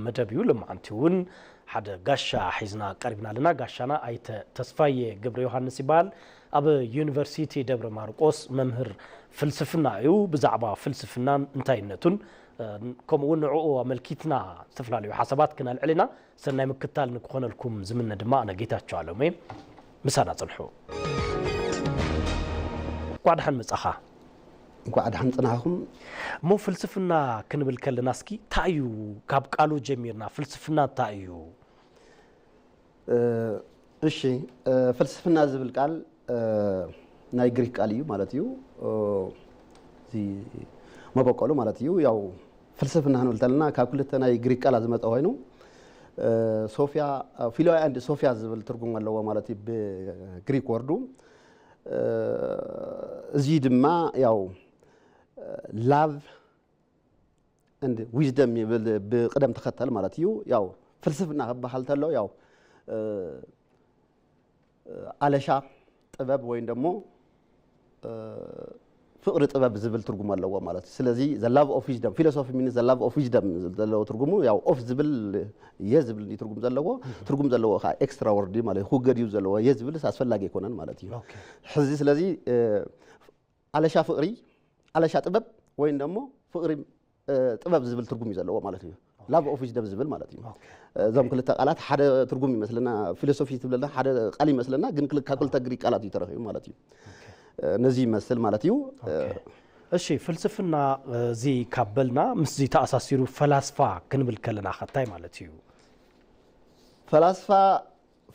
መደብ እዩ። ልማዓንቲ እውን ሓደ ጋሻ ሒዝና ቀሪብና ኣለና። ጋሻና ኣይተ ተስፋየ ገብረ ዮሃንስ ይበሃል። ኣብ ዩኒቨርሲቲ ደብረ ማርቆስ መምህር ፍልስፍና እዩ። ብዛዕባ ፍልስፍናን እንታይነቱን፣ እ፣ ከምኡ እውን ንዕኡ ኣመልኪትና ዝተፈላለዩ ሓሳባት ክነልዕል ኢና። ሰናይ ምክትታል ንክኾነልኩም ዝምነ ድማ ኣነ ጌታቸው ኣለሙ እየ። ምሳና ጽንሑ። እንኳዕ ደሓን መጻኻ። እንኳዕ ደሓን ጽናሕኹም። እሞ ፍልስፍና ክንብል ከለና እስኪ እንታይ እዩ? ካብ ቃሉ ጀሚርና ፍልስፍና እንታይ እዩ? እ፣ እሺ፣ እ፣ ፍልስፍና ዝብል ቃል፣ እ፣ ናይ ግሪክ ቃል እዩ ማለት እዩ። እ፣ እዚ መበቆሉ ማለት እዩ። ያው ፍልስፍና ክንብል ተለና ካብ ክልተ ናይ ግሪክ ቃላት ዝመጸ ኮይኑ፣ እ፣ ሶፊያ፣ እ፣ ፊሎ and ሶፊያ ዝብል ትርጉም ኣለዎ ማለት እዩ ብግሪክ ወርዱ። እ፣ እዚ ድማ ያው፣ እ፣ ላቭ and ዊዝደም ይብል ብቅደም ተኸተል ማለት እዩ። ያው ፍልስፍና ክበሃል ተሎ ያው፣ እ፣ ኣለሻ ጥበብ ወይም ደሞ፣ እ፣ ፍቅሪ ጥበብ ዝብል ትርጉም ኣለዎ ማለት እዩ። ስለዚ the love of wisdom፣ philosophy means the love of wisdom ዘለዎ ትርጉሙ ያው ኦፍ ዝብል የ ዝብል እዩ ትርጉም ዘለዎ። ትርጉም ዘለዎ ከዓ ኤክስትራ ወርድ ማለት እዩ። ክውገድ እዩ ዘለዎ። የ ዝብል ኣስፈላጊ ኣይኮነን ማለት እዩ። ኦኬ። ሕዚ ስለዚ፣ እ፣ ኣለሻ ፍቅሪ፣ ኣለሻ ጥበብ ወይም ደሞ ፍቅሪ፣ እ፣ ጥበብ ዝብል ትርጉም እዩ ዘለዎ ማለት እዩ። ላቭ ኦፍ ዊዝደም ዝብል ማለት እዩ። ኦኬ። እዞም ክልተ ቃላት ሓደ ትርጉም ይመስለና፣ ፊሎሶፊ ትብለና ሓደ ቃል ይመስለና፣ ግን ክል-፣ ካብ ክልተ ግሪክ ቃላት እዩ ተረኺቡ ማለት እዩ። ኦኬ። እ፣ ነዚ ይመስል ማለት እዩ። እ፣ ኦኬ። እሺ፣ ፍልስፍና፣ እ፣ እዚ ካብ በልና ምስዚ ተኣሳሲሩ ፈላስፋ ክንብል ከለና ከ እንታይ ማለት እዩ? ፈላስፋ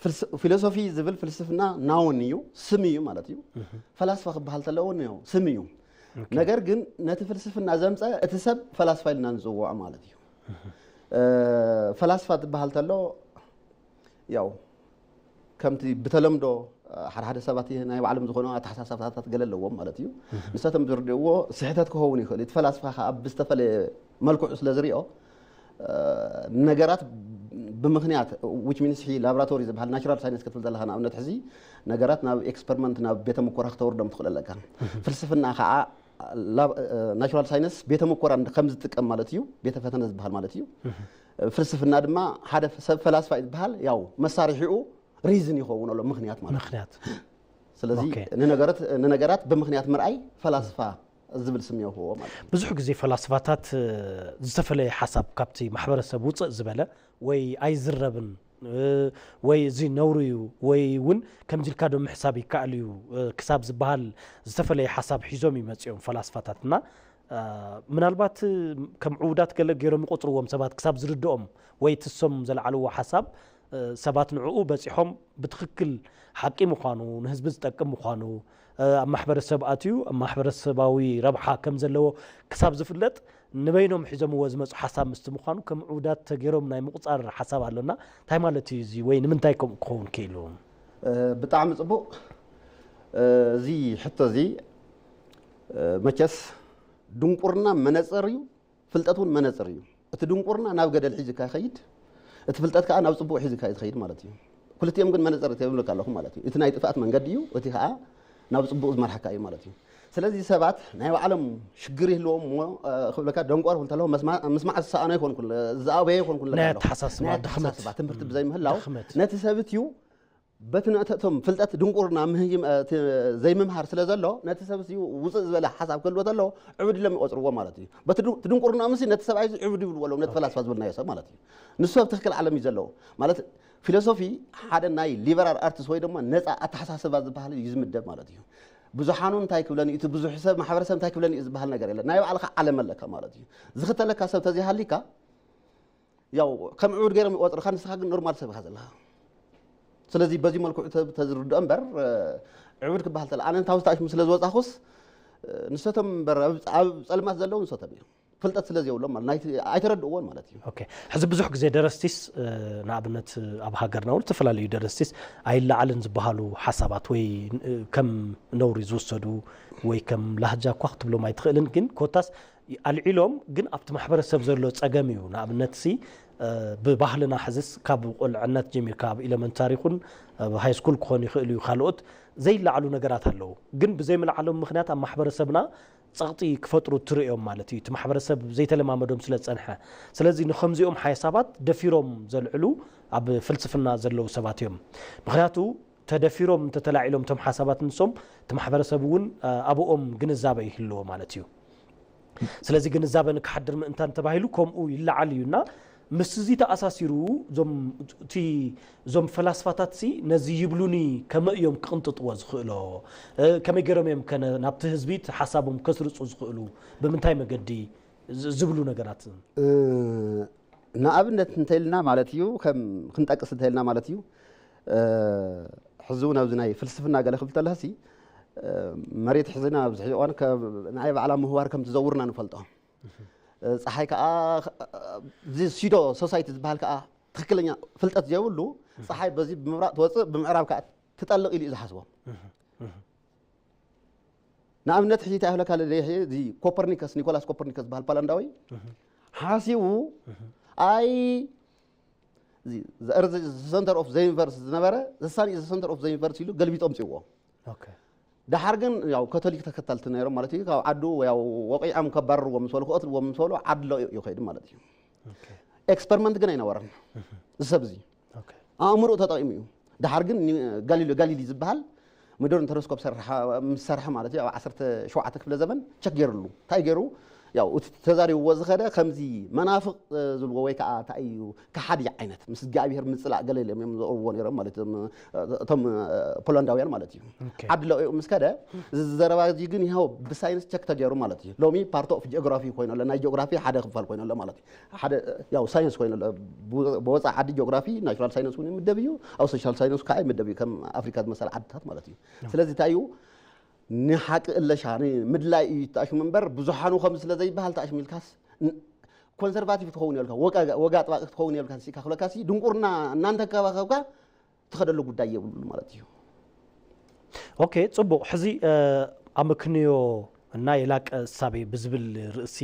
ፍልስ-፣ ፊሎሶፊ ዝብል ፍልስፍና ናውን እዩ፣ ስም እዩ ማለት እዩ። እህ። ፈላስፋ ክበሃል ተለዎ ነው ስም እዩ። ኦኬ። ነገር ግን ነቲ ፍልስፍና ዘምፀ እቲ ሰብ ፈላስፋ ኢልና ንፅውዖ ማለት እዩ። እህ። እ፣ ፈላስፋ ትበሃል ተሎ ያው ከምቲ ብተለምዶ፣ እ፣ ሓደ ሓደ ሰባት ናይ ባዕሎም ዝኾኑ ኣተሓሳሰባታት ገለ ኣለዎም ማለት እዩ። እህ። ንሳቶም ዝርድእዎ ስሕተት ክኸውን ይኽእል እዩ። እቲ ፈላስፋ ከዓ ብዝተፈለየ መልክዑ ስለ ዝሪኦ፣ እ፣ ነገራት ብምኽንያት፣ which means ላብራቶሪ ዝበሃል ናቹራል ሳይንስ ክትብል ዘለኻ ንኣብነት ሕዚ ነገራት ናብ ኤክስፐሪመንት ናብ ቤተ ሙከራ ክተውርዶም ትኽእል ኣለካ። እህ። ፍልስፍና ከዓ ላብ-፣ እ፣ ናቹራል ሳይንስ ቤተ ሙከራ እንደ-፣ ከም ዝጥቀም ማለት እዩ፣ ቤተ ፈተነ ዝበሃል ማለት እዩ። እህ። ፍልስፍና ድማ ሓደ ሰብ ፈላስፋ እዩ ዝበሃል ያው መሳርሒኡ ሪዝን ይኸውን ኣሎ ምኽንያት ማለት እዩ። ምኽንያት። ስለዚ ኦኬ። ንነገራት፣ ንነገራት ብምኽንያት ምርኣይ ፈላስፋ ዝብል ስም የውህቦ ማለት እዩ። ብዙሕ ግዜ ፈላስፋታት፣ እ፣ ዝተፈለየ ሓሳብ ካብቲ ማሕበረሰብ ውፅእ ዝበለ ወይ ኣይዝረብን፣ እ፣ ወይ እዚ ነውሪ እዩ ወይ እውን ከምዚ ኢልካ ዶ ምሕሳብ ይከኣል እዩ፣ እ፣ ክሳብ ዝበሃል ዝተፈለየ ሓሳብ ሒዞም ይመፅኦም ፈላስፋታት እና፣ እ፣ ምናልባት ከም ዕዉዳት ገለ ገይሮም ይቆፅርዎም ሰባት ክሳብ ዝርድኦም ወይ ትሶም ዘልዓልዎ ሓሳብ፣ እ፣ ሰባት ንዕኡ በፂሖም ብትኽክል ሓቂ ምዃኑ፣ ንህዝቢ ዝጠቅም ምዃኑ፣ እ፣ ኣብ ማሕበረሰብ ኣትዩ ኣብ ማሕበረሰባዊ ረብሓ ከም ዘለዎ ክሳብ ዝፍለጥ ንበይኖም ሒዞምዎ ዝመፁ ሓሳብ ምስቲ ምዃኑ ከም ዕዉዳት ተገይሮም ናይ ምቑፃር ሓሳብ ኣሎና። እንታይ ማለት እዩ እዚ ወይ ንምንታይ ከምኡ ክኸውን ክኢሉ? እ፣ ብጣዕሚ ፅቡቕ። እ፣ እዚ ሕቶ እዚ፣ እ፣ መቸስ ድንቁርና መነፅር እዩ፣ ፍልጠት እውን መነፅር እዩ። እቲ ድንቁርና ናብ ገደል ሒዝካ ይኸይድ፣ እቲ ፍልጠት ከዓ ናብ ፅቡቕ ሒዝካ እዩ ዝኸይድ ማለት እዩ። ክልቲኦም ግን መነፅር ይብለካ ኣለኹ ማለት እዩ። እቲ ናይ ጥፍኣት መንገዲ እዩ፣ እቲ ከዓ ናብ ፅቡቕ ዝመርሓካ እዩ ማለት እዩ። ስለዚ ሰባት ናይ ባዕሎም ሽግር ይህልዎም እሞ፣ እ፣ ክብለካ ደንቆር ክብል ተለኹ መስማ-፣ ምስማዕ ዝሰኣኖ ኣይኮንኩን፣ ዝኣበየ ኣይኮንኩን ናይ ኣለኹ። ኣተሓሳስባ ናይ ድኽመት። ኣተሓሳስባ ትምህርቲ ም፣ ብዘይምህላው ድኽመት። ነቲ ሰብ እትዩ በቲ ነእተእቶም ፍልጠት ድንቁርና ምህይም-፣ እ፣ እቲ ዘይምምሃር ስለ ዘሎ፣ ነቲ ሰብ እዚ ውፅእ ዝበለ ሓሳብ ክህልዎ ተሎ፣ ዕብድ ኢሎም ይቆፅርዎ ማለት እዩ። በቲ ድን-፣ እቲ ድንቁርና ምሲ ነቲ ሰብኣይ እዚ ዕብድ ይብልዎ ኣለዉ፣ ነቲ ፈላስፋ ዝብልናዮ ሰብ ማለት እዩ። ንሱ ኣብ ትኽክል ዓለም እዩ ዘለዎ። ማለት ፊሎሶፊ ሓደ ናይ ሊበራል ኣርትስ ወይ ድማ ነፃ ኣተሓሳስባ ዝበሃል እዩ ዝምደብ ማለት እዩ። ብዙሓኑ እንታይ ክብለኒ፣ እቲ ብዙሕ ሰብ፣ ማሕበረሰብ እንታይ ክብለኒ እዩ ዝበሃል ነገር የለን። ናይ ባዕልኻ ዓለም ኣለካ ማለት እዩ። ዝኽተለካ ሰብ ተዘይሃሊካ፣ ያው ከም ዕቡድ ገይሮም ይቆፅርኻ፣ ንስኻ ግን ኖርማል ሰብ ኢኻ ዘለኻ። ስለዚ በዚ መልክዑ ተ-፣ ተዝርድኦ እምበር፣ እ፣ ዕቡድ ክበሃል ተለ፣ ኣነ እንታውስ ታሽሙ ስለ ዝወፃኹስ፣ እ፣ ንሰቶም እምበር ኣብ፣ ኣብ ፀልማት ዘለዉ ንሰቶም እዮም። ፍልጠት ስለ ዘይብሎም ማለት ናይቲ ኣይተረድእዎን ማለት እዩ። ኦኬ። ሕዚ ብዙሕ ግዜ ደረስቲስ፣ እ፣ ንኣብነት ኣብ ሃገርና እውን ዝተፈላለዩ ደረስቲስ ኣይለዓልን ዝበሃሉ ሓሳባት ወይ፣ እ፣ ከም ነውሪ ዝውሰዱ ወይ ከም ላህጃ እኳ ክትብሎም ኣይትኽእልን፣ ግን ኮታስ ኣልዒሎም ግን ኣብቲ ማሕበረሰብ ዘሎ ጸገም እዩ። ንኣብነትሲ፣ እ፣ ብባህልና ሕዝስ ካብ ቁልዕነት ጀሚርካ ኣብ ኤለመንታሪ ይኹን ኣብ ሃይስኩል ክኾን ይኽእል እዩ፣ ካልኦት ዘይለዓሉ ነገራት ኣለዉ። ግን ብዘይምልዓሎም ምኽንያት ኣብ ማሕበረሰብና ጸቕጢ ክፈጥሩ ትርእዮም ማለት እዩ፣ እቲ ማሕበረሰብ ዘይተለማመዶም ስለ ዝጸንሐ። ስለዚ ንኸምዚኦም ሓሳባት ደፊሮም ዘልዕሉ ኣብ ፍልስፍና ዘለዉ ሰባት እዮም። ምኽንያቱ ተደፊሮም እንተተላዒሎም እቶም ሓሳባት ንሶም፣ እቲ ማሕበረሰብ እውን ኣብኦም ግንዛበ ይህልዎ ማለት እዩ። ስለዚ ግንዛበ ንክሓድር ምእንታን ተባሂሉ ከምኡ ይለዓል እዩ እና ምስዚ ተኣሳሲሩ እዞም እቲ እዞም ፈላስፋታት ሲ ነዚ ይብሉኒ ከመይ እዮም ክቕንጥጥዎ ዝኽእሎ? ከመይ ገይሮም እዮም ከነ ናብቲ ህዝቢ እቲ ሓሳቦም ከስርጹ ዝኽእሉ? ብምንታይ መገዲ ዝብሉ ነገራት? ንኣብነት እንተልና ማለት እዩ፣ ከም ክንጠቅስ እንተልና ማለት እዩ፣ ሕዚ እውን ኣብዚ ናይ ፍልስፍና ገለ ክብል ተለሲ፣ መሬት ሕዝና ኣብዚ ሕዚ እዋን ንዓይ ባዕላ ምህዋር ከም ትዘውርና ንፈልጦ። ፀሓይ ከዓ እዚ ሲዶ ሶሳይቲ ዝበሃል ከዓ ትክክለኛ ፍልጠት ዘይብሉ፣ ፀሓይ በዚ ብምብራቅ ትወፅእ ብምዕራብ ከዓ ትጠልቕ ኢሉ እዩ ዝሓስቦ። ንኣብነት ሕጂ እንታይ ይብለካ ኣለለ፣ እዚ ኮፐርኒከስ፣ ኒኮላስ ኮፐርኒከስ ዝበሃል ፖላንዳዊ ሓሲቡ፣ ኣይ፣ the earth is the center of the universe ዝነበረ፣ the sun is the center of the universe ኢሉ ገልቢጡ ኣምፅዎ። ደሓር ግን ያው ካቶሊክ ተከተልቲ ነይሮም ማለት እዩ። ካብ ዓዱ ያው ወቂዖም ከባርርዎም ምስ በሉ፣ ክቐትልዎም ምስ በሉ ዓዲ ለቂቑ እዩ ከይዱ ማለት እዩ። ኤክስፐሪመንት ግን ኣይነበረን። እዚ ሰብ እዚ ኣእምሮኡ ተጠቂሙ እዩ። ደሓር ግን ጋሊሎ ጋሊሊ ዝበሃል ሞደርን ተለስኮፕ ምስ ሰርሐ ማለት እዩ፣ ኣብ ዓሰርተ ሸውዓተ ክፍለ ዘመን ቸክ ገይርሉ። እንታይ ገይሩ? ያው እቲ ተዛሪብዎ ዝኸደ ከምዚ መናፍቕ ዝብልዎ ወይ ከዓ እንታይ እዩ፣ ከሓዲ ዓይነት ምስ እግዚኣብሔር ምፅላእ ገለ ኢሎም እዮም ዘቕርብዎ ነይሮም ማለት እዮም። እቶም ፖላንዳውያን ማለት እዩ። ዓዲ ለቂቑ ምስ ከደ እዚ ዘረባ እዚ ግን ይኸው ብሳይንስ ቸክ ተገይሩ ማለት እዩ። ሎሚ ፓርት ኦፍ ጂኦግራፊ ኮይኑ ኣሎ፣ ናይ ጂኦግራፊ ሓደ ክፋል ኮይኑ ኣሎ ማለት እዩ። ሓደ ያው ሳይንስ ኮይኑ ኣሎ። ብወፃኢ ዓዲ ጂኦግራፊ ናቹራል ሳይንስ እውን ይምደብ እዩ፣ ኣብ ሶሻል ሳይንስ ከዓ ይምደብ እዩ፣ ከም ኣፍሪካ ዝመሰለ ዓድታት ማለት እዩ። ስለዚ እንታይ እዩ፣ ንሓቂ እለሻ ንምድላይ እዩ ተኣሽሙ እምበር ብዙሓኑ ከምዚ ስለ ዘይበሃል ተኣሽሙ ኢልካስ ኮንሰርቫቲቭ ትኸውን የብልካ፣ ወግ ኣጥባቂ ትኸውን የብልካ። ንስካ ክብለካ ሲ ድንቁርና እናንተከባከብካ ትኸደሉ ጉዳይ የብሉ ማለት እዩ። ኦኬ፣ ፅቡቕ። ሕዚ ኣመክንዮ እና የላቀ እሳቤ ብዝብል ርእሲ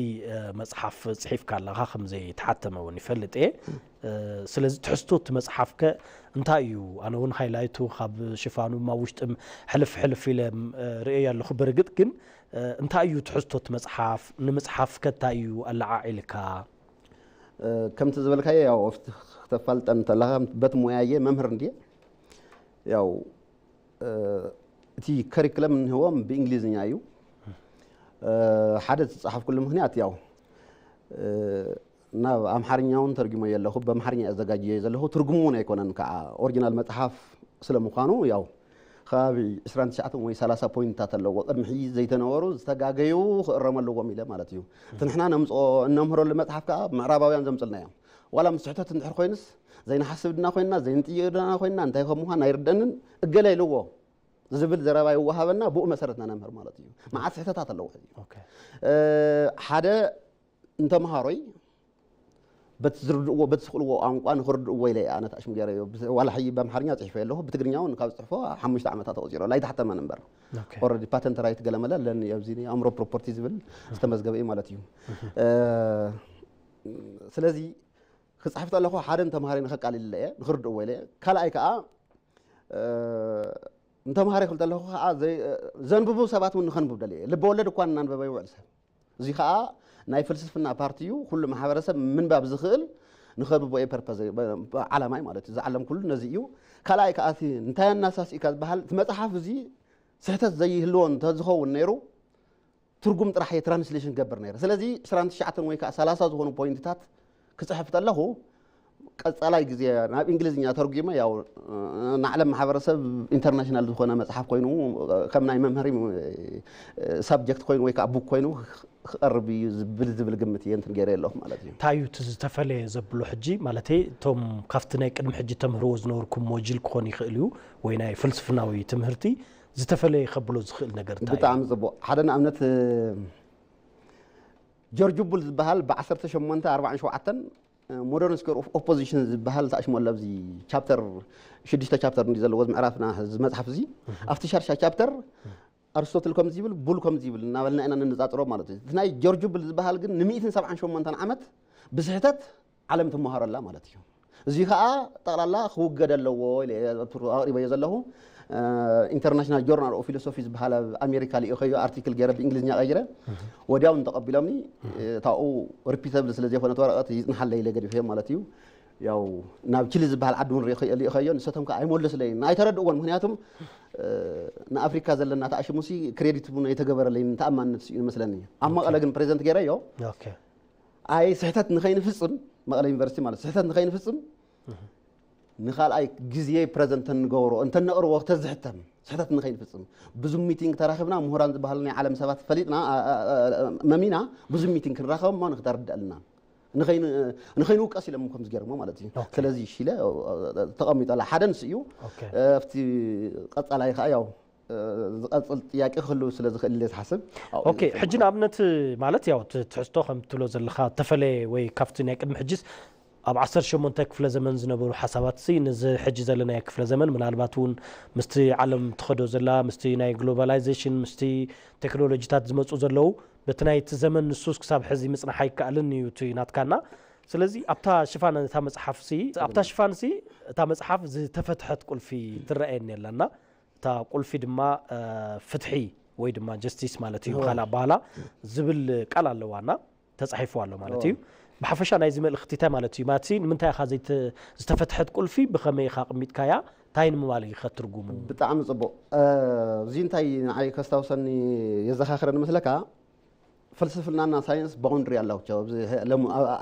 መፅሓፍ ፅሒፍካ ኣለኻ፣ ከም ዘይተሓተመ እውን ይፈልጥ እየ። ስለዚ ትሕዝቶ እቲ መፅሓፍከ እንታይ እዩ? ኣነ እውን ሃይላይቱ ካብ ሽፋኑ ኣብ ውሽጥም ሕልፍ ሕልፍ ኢለ ርእየ ኣለኹ። በርግጥ ግን እንታይ እዩ ትሕዝቶ እቲ መፅሓፍ? ንምፅሓፍከ እንታይ እዩ ኣለዓዒልካ? ከምቲ ዝበልካዮ ያው ክተፋልጠን እንተለኻ በቲ ሞያየ መምህር እንድየ። ያው እቲ ከሪክለም እንህዎም ብእንግሊዝኛ እዩ። ሓደ ዝፀሓፍኩሉ ምክንያት ያው ናብ ኣምሓርኛ እውን ተርጉሞ የለኹ፣ ብኣምሓርኛ ኣዘጋጅዮ ዘለኹ፣ ትርጉሙ እውን ኣይኮነን ከዓ ኦሪጂናል መፅሓፍ ስለምዃኑ ያው ከባቢ ዕስራን ትሽዓተን ወይ ሰላሳ ፖይንትታት ኣለዎ። ቅድሚ ሕጂ ዘይተነበሩ ዝተጋገዩ ክእረሙ ኣለዎም ኢለ ማለት እዩ። እቲ ንሕና ነምፅኦ እነምህረሉ መፅሓፍ ከዓ ምዕራባውያን ዘምፅልና እዮም። ዋላ ምስ ስሕተት እንድሕር ኮይኑስ ዘይንሓስብ ድና ኮይንና ዘይንጥይቕ ድና ኮይንና እንታይ ከም ምዃን ኣይርደንን እገለ ኢልዎ ዝብል ዘረባ ይወሃበና፣ ብኡ መሰረት ኢና ነምህር ማለት እዩ። መዓት ስሕተታት ኣለዎ። ሕዚ ሓደ እንተምሃሮይ በቲ ዝርድእዎ በቲ ዝኽእልዎ ቋንቋ ንኽርድእዎ ኢለ ኣነ ተኣሽም ገይረዮ። ዋላ ሕጂ ብኣምሓርኛ ፅሒፈ ኣለኹ፣ ብትግርኛ እውን ካብ ዝፅሕፎ ሓሙሽተ ዓመታት ተቆፂሮ ኣይተሓተመን እምበር ኦረዲ ፓተንት ራይት ገለመለ ኣለኒ ኣብዚ ኣእምሮ ፕሮፐርቲ ዝብል ዝተመዝገበ እዩ ማለት እዩ። ስለዚ ክፅሕፍ ተለኹ ሓደ ንተምሃሪ ንኸቃልል ኢለ እየ፣ ንኽርድእዎ ኢለ እየ። ካልኣይ ከዓ ንተምሃሪ ክብል ተለኹ ከዓ ዘንብቡ ሰባት እውን ንኸንብብ ደልየ እየ። ልበወለድ እኳ እናንበበ ይውዕል ሰብ። እዚ ከዓ ናይ ፍልስፍና ፓርቲ እዩ። ኩሉ ማሕበረሰብ ምንባብ ዝኽእል ንኸንብቦ እየ ፐርፐዝ ዓላማይ ማለት እዩ። ዝዓለም ኩሉ ነዚ እዩ። ካልኣይ ከዓ እቲ እንታይ ኣናሳሲእካ ዝበሃል እቲ መፅሓፍ እዚ ስሕተት ዘይህልዎ እንተዝኸውን ነይሩ ትርጉም ጥራሕ እየ ትራንስሌሽን ክገብር ነይረ። ስለዚ ዕስራን ትሽዓተን ወይ ከዓ ሰላሳ ዝኾኑ ፖይንትታት ክፅሕፍ ተለኹ ቀፃላይ ግዜ ናብ እንግሊዝኛ ተርጉመ ያው ንዓለም ማሕበረሰብ ኢንተርናሽናል ዝኾነ መፅሓፍ ኮይኑ ከም ናይ መምሃሪ ሳብጀክት ኮይኑ ወይ ከዓ ቡክ ኮይኑ ክቐርብ እዩ ዝብል ዝብል ግምት እየ እንትን ገይረ ኣለኹ ማለት እዩ። እንታይ እዩ እቲ ዝተፈለየ ዘብሎ ሕጂ? ማለተይ እቶም ካብቲ ናይ ቅድሚ ሕጂ ተምህርዎ ዝነበርኩም ሞጅል ክኾን ይኽእል እዩ ወይ ናይ ፍልስፍናዊ ትምህርቲ ዝተፈለየ ከብሎ ዝኽእል ነገር እንታይ እዩ? ብጣዕሚ ፅቡቕ። ሓደ ንኣብነት ጆርጅ ቡል ዝበሃል ብ ዓሰርተ ሸሞንተ ኣርባዓን ሸውዓተን ሞደርን ስኩዌር ኦፍ ኦፖዚሽን ዝበሃል ተኣሽሞ ኣሎ። ኣብዚ ቻፕተር ሽዱሽተ ቻፕተር እንዲ ዘለዎ ምዕራፍና እዚ መፅሓፍ እዚ ኣብቲ ሻርሻ ቻፕተር ኣርስቶትል ከምዚ ይብል ቡል ከምዚ ይብል እናበልና ኢና ነነፃፅሮ ማለት እዩ። እቲ ናይ ጆርጅ ቡል ዝበሃል ግን ንሚእትን ሰብዓን ሸሞንተን ዓመት ብስሕተት ዓለም ትመሃረላ ማለት እዩ። እዚ ከዓ ጠቕላላ ክውገድ ኣለዎ ኢለ እየ ኣቕሪበዮ ዘለኹ። ኢንተርናሽናል ጆርናል ኦፍ ፊሎሶፊ ዝበሃል ኣብ ኣሜሪካ ልኢኸዮ ኣርቲክል ገይረ ብእንግሊዝኛ ቀይረ። ወዲያው እንተቐቢሎምኒ፣ እታኡ ሪፒተብል ስለ ዘይኮነት ወረቐት ይፅንሓለይ ኢለ ገዲፈዮ ማለት እዩ። ያው ናብ ቺሊ ዝበሃል ዓዲ እውን ልኢኸዮ፣ ንሰቶም ከዓ ኣይመለስለይን፣ ኣይተረድእዎን። ምክንያቱም ንኣፍሪካ ዘለና ተኣሽሙሲ ክሬዲት እውን ኣይተገበረለይን፣ ተኣማንነት ስኢኑ መስለኒ። ኣብ መቐለ ግን ፕሬዘንት ገይረዮ። ኣይ ስሕተት ንኸይንፍፅም፣ መቐለ ዩኒቨርሲቲ ማለት ስሕተት ንኸይንፍፅም ንኻልኣይ ግዜ ፕረዘንት እንገብሮ እንተነቕርቦ ተዝሕተም ስሕተት ንኸይንፍፅም ብዙም ሚቲንግ ተራኺብና፣ ምሁራን ዝበሃሉ ናይ ዓለም ሰባት ፈሊጥና፣ መሚና ብዙም ሚቲንግ ክንራኸብ እሞ ንክተርድኣልና ንኸይንውቀስ ኢሎም ከም ዝገርሞ ማለት እዩ። ስለዚ ሽለ ተቐሚጠላ ሓደ ንስ እዩ። ኣብቲ ቀፃላይ ከዓ ያው ዝቐፅል ጥያቄ ክህልው ስለ ዝኽእል ኢለ ዝሓስብ። ኦኬ፣ ሕጂ ንኣብነት ማለት ያው እቲ ትሕዝቶ ከም ትብሎ ዘለኻ ተፈለየ ወይ ካብቲ ናይ ቅድሚ ሕጂስ ኣብ ዓሰርተ ሸሞንተ ክፍለ ዘመን ዝነበሩ ሓሳባት ሲ ንዚ ሕጂ ዘለናዮ ክፍለ ዘመን ምናልባት እውን ምስቲ ዓለም ትኸዶ ዘላ ምስቲ ናይ ግሎባላይዜሽን ምስቲ ቴክኖሎጂታት ዝመፁ ዘለዉ በቲ ናይቲ ዘመን ንሱስ ክሳብ ሕዚ ምፅናሕ ኣይከኣልን እዩ እቲ ናትካና። ስለዚ ኣብታ ሽፋን እታ መፅሓፍ ሲ ኣብታ ሽፋን ሲ እታ መፅሓፍ ዝተፈትሐት ቁልፊ ትረኣየኒ ኣላና። እታ ቁልፊ ድማ ፍትሒ ወይ ድማ ጀስቲስ ማለት እዩ ብካል ኣባህላ ዝብል ቃል ኣለዋና ተፃሒፉ ኣሎ ማለት እዩ። ብሓፈሻ ናይዚ መልእክቲ እንታይ ማለት እዩ ማለት ንምንታይ ኢኻ ዝተፈትሐት ቁልፊ ብኸመይ ኢኻ ቅሚጥካያ እንታይ ንምባል እዩ ከትርጉሙ? ብጣዕሚ ፅቡቅ። እዚ እንታይ ንዓይ ከስታውሰኒ የዘኻኽረኒ መስለካ ፍልስፍናና ሳይንስ ባውንድሪ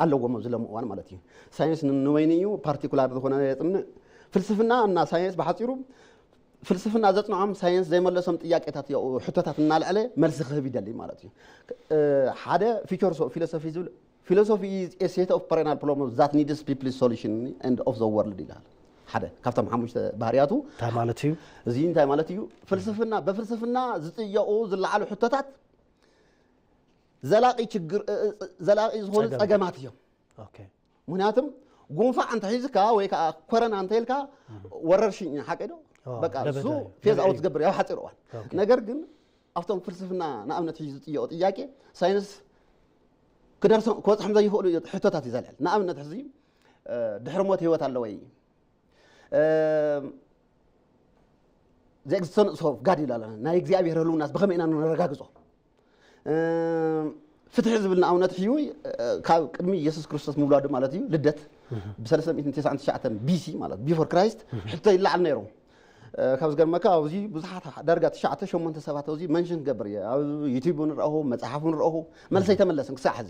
ኣለዎም ኣብዚ ሎም እዋን ማለት እዩ። ሳይንስ ንወይኒ እዩ ፓርቲኩላር ዝኾነ የጥምዕ። ፍልስፍና እና ሳይንስ ብሓፂሩ ፍልስፍና ዘፅንዖም ሳይንስ ዘይመለሶም ጥያቄታት ሕቶታት እናልዐለ መልሲ ክህብ ይደሊ ማለት እዩ። ሓደ ፊቸር ፊሎሶፊ ዝብል philosophy is a set of perennial problems that needs people solution and of the world ይላል። ሓደ ካብቶም ሓሙሽተ ባህርያቱ እንታይ ማለት እዩ? እዚ እንታይ ማለት እዩ? ፍልስፍና በፍልስፍና ዝጥየቁ ዝለዓሉ ሕቶታት ዘላቂ ችግር ዘላቂ ዝኾኑ ጸገማት እዮም። ምክንያቱም ጉንፋዕ እንተ ሒዝካ ወይ ከዓ ኮረና እንተ ኢልካ ወረርሽኝ ሓቂ ዶ? በቃ እሱ ፌዝ ኣውት ዝገብር ያው ሓፂር እዋን። ነገር ግን ኣብቶም ፍልስፍና ንኣብነት ሕጂ ዝጥየቁ ጥያቄ ሳይንስ ክደርሶም ክበፅሖም ዘይኽእሉ ሕቶታት እዩ ዘልዕል። ንኣብነት ሕዚ ድሕሪ ሞት ህይወት ኣለወይ? ዘ ኤግዚስተንስ ኦፍ ጋድ ይላል። ናይ እግዚኣብሔር ህልውናስ ብኸመይ ኢና ነረጋግጾ? ፍትሒ ዝብል ንኣብነት ሕዩ ካብ ቅድሚ ኢየሱስ ክርስቶስ ምውላዱ ማለት እዩ ልደት ብ399 ቢሲ ማለት ቢፎር ክራይስት ሕቶ ይለዓል ነይሩ። ካብ ዝገርመካ ኣብዚ ብዙሓት ዳርጋ ትሽዓተ ሸሞንተ ሰባት ኣብዚ መንሽን ክገብር እየ ኣብ ዩቲዩብ ንረእኹ መፅሓፉ ንረእኹ መልሰ ኣይተመለስን ክሳዕ ሕዚ።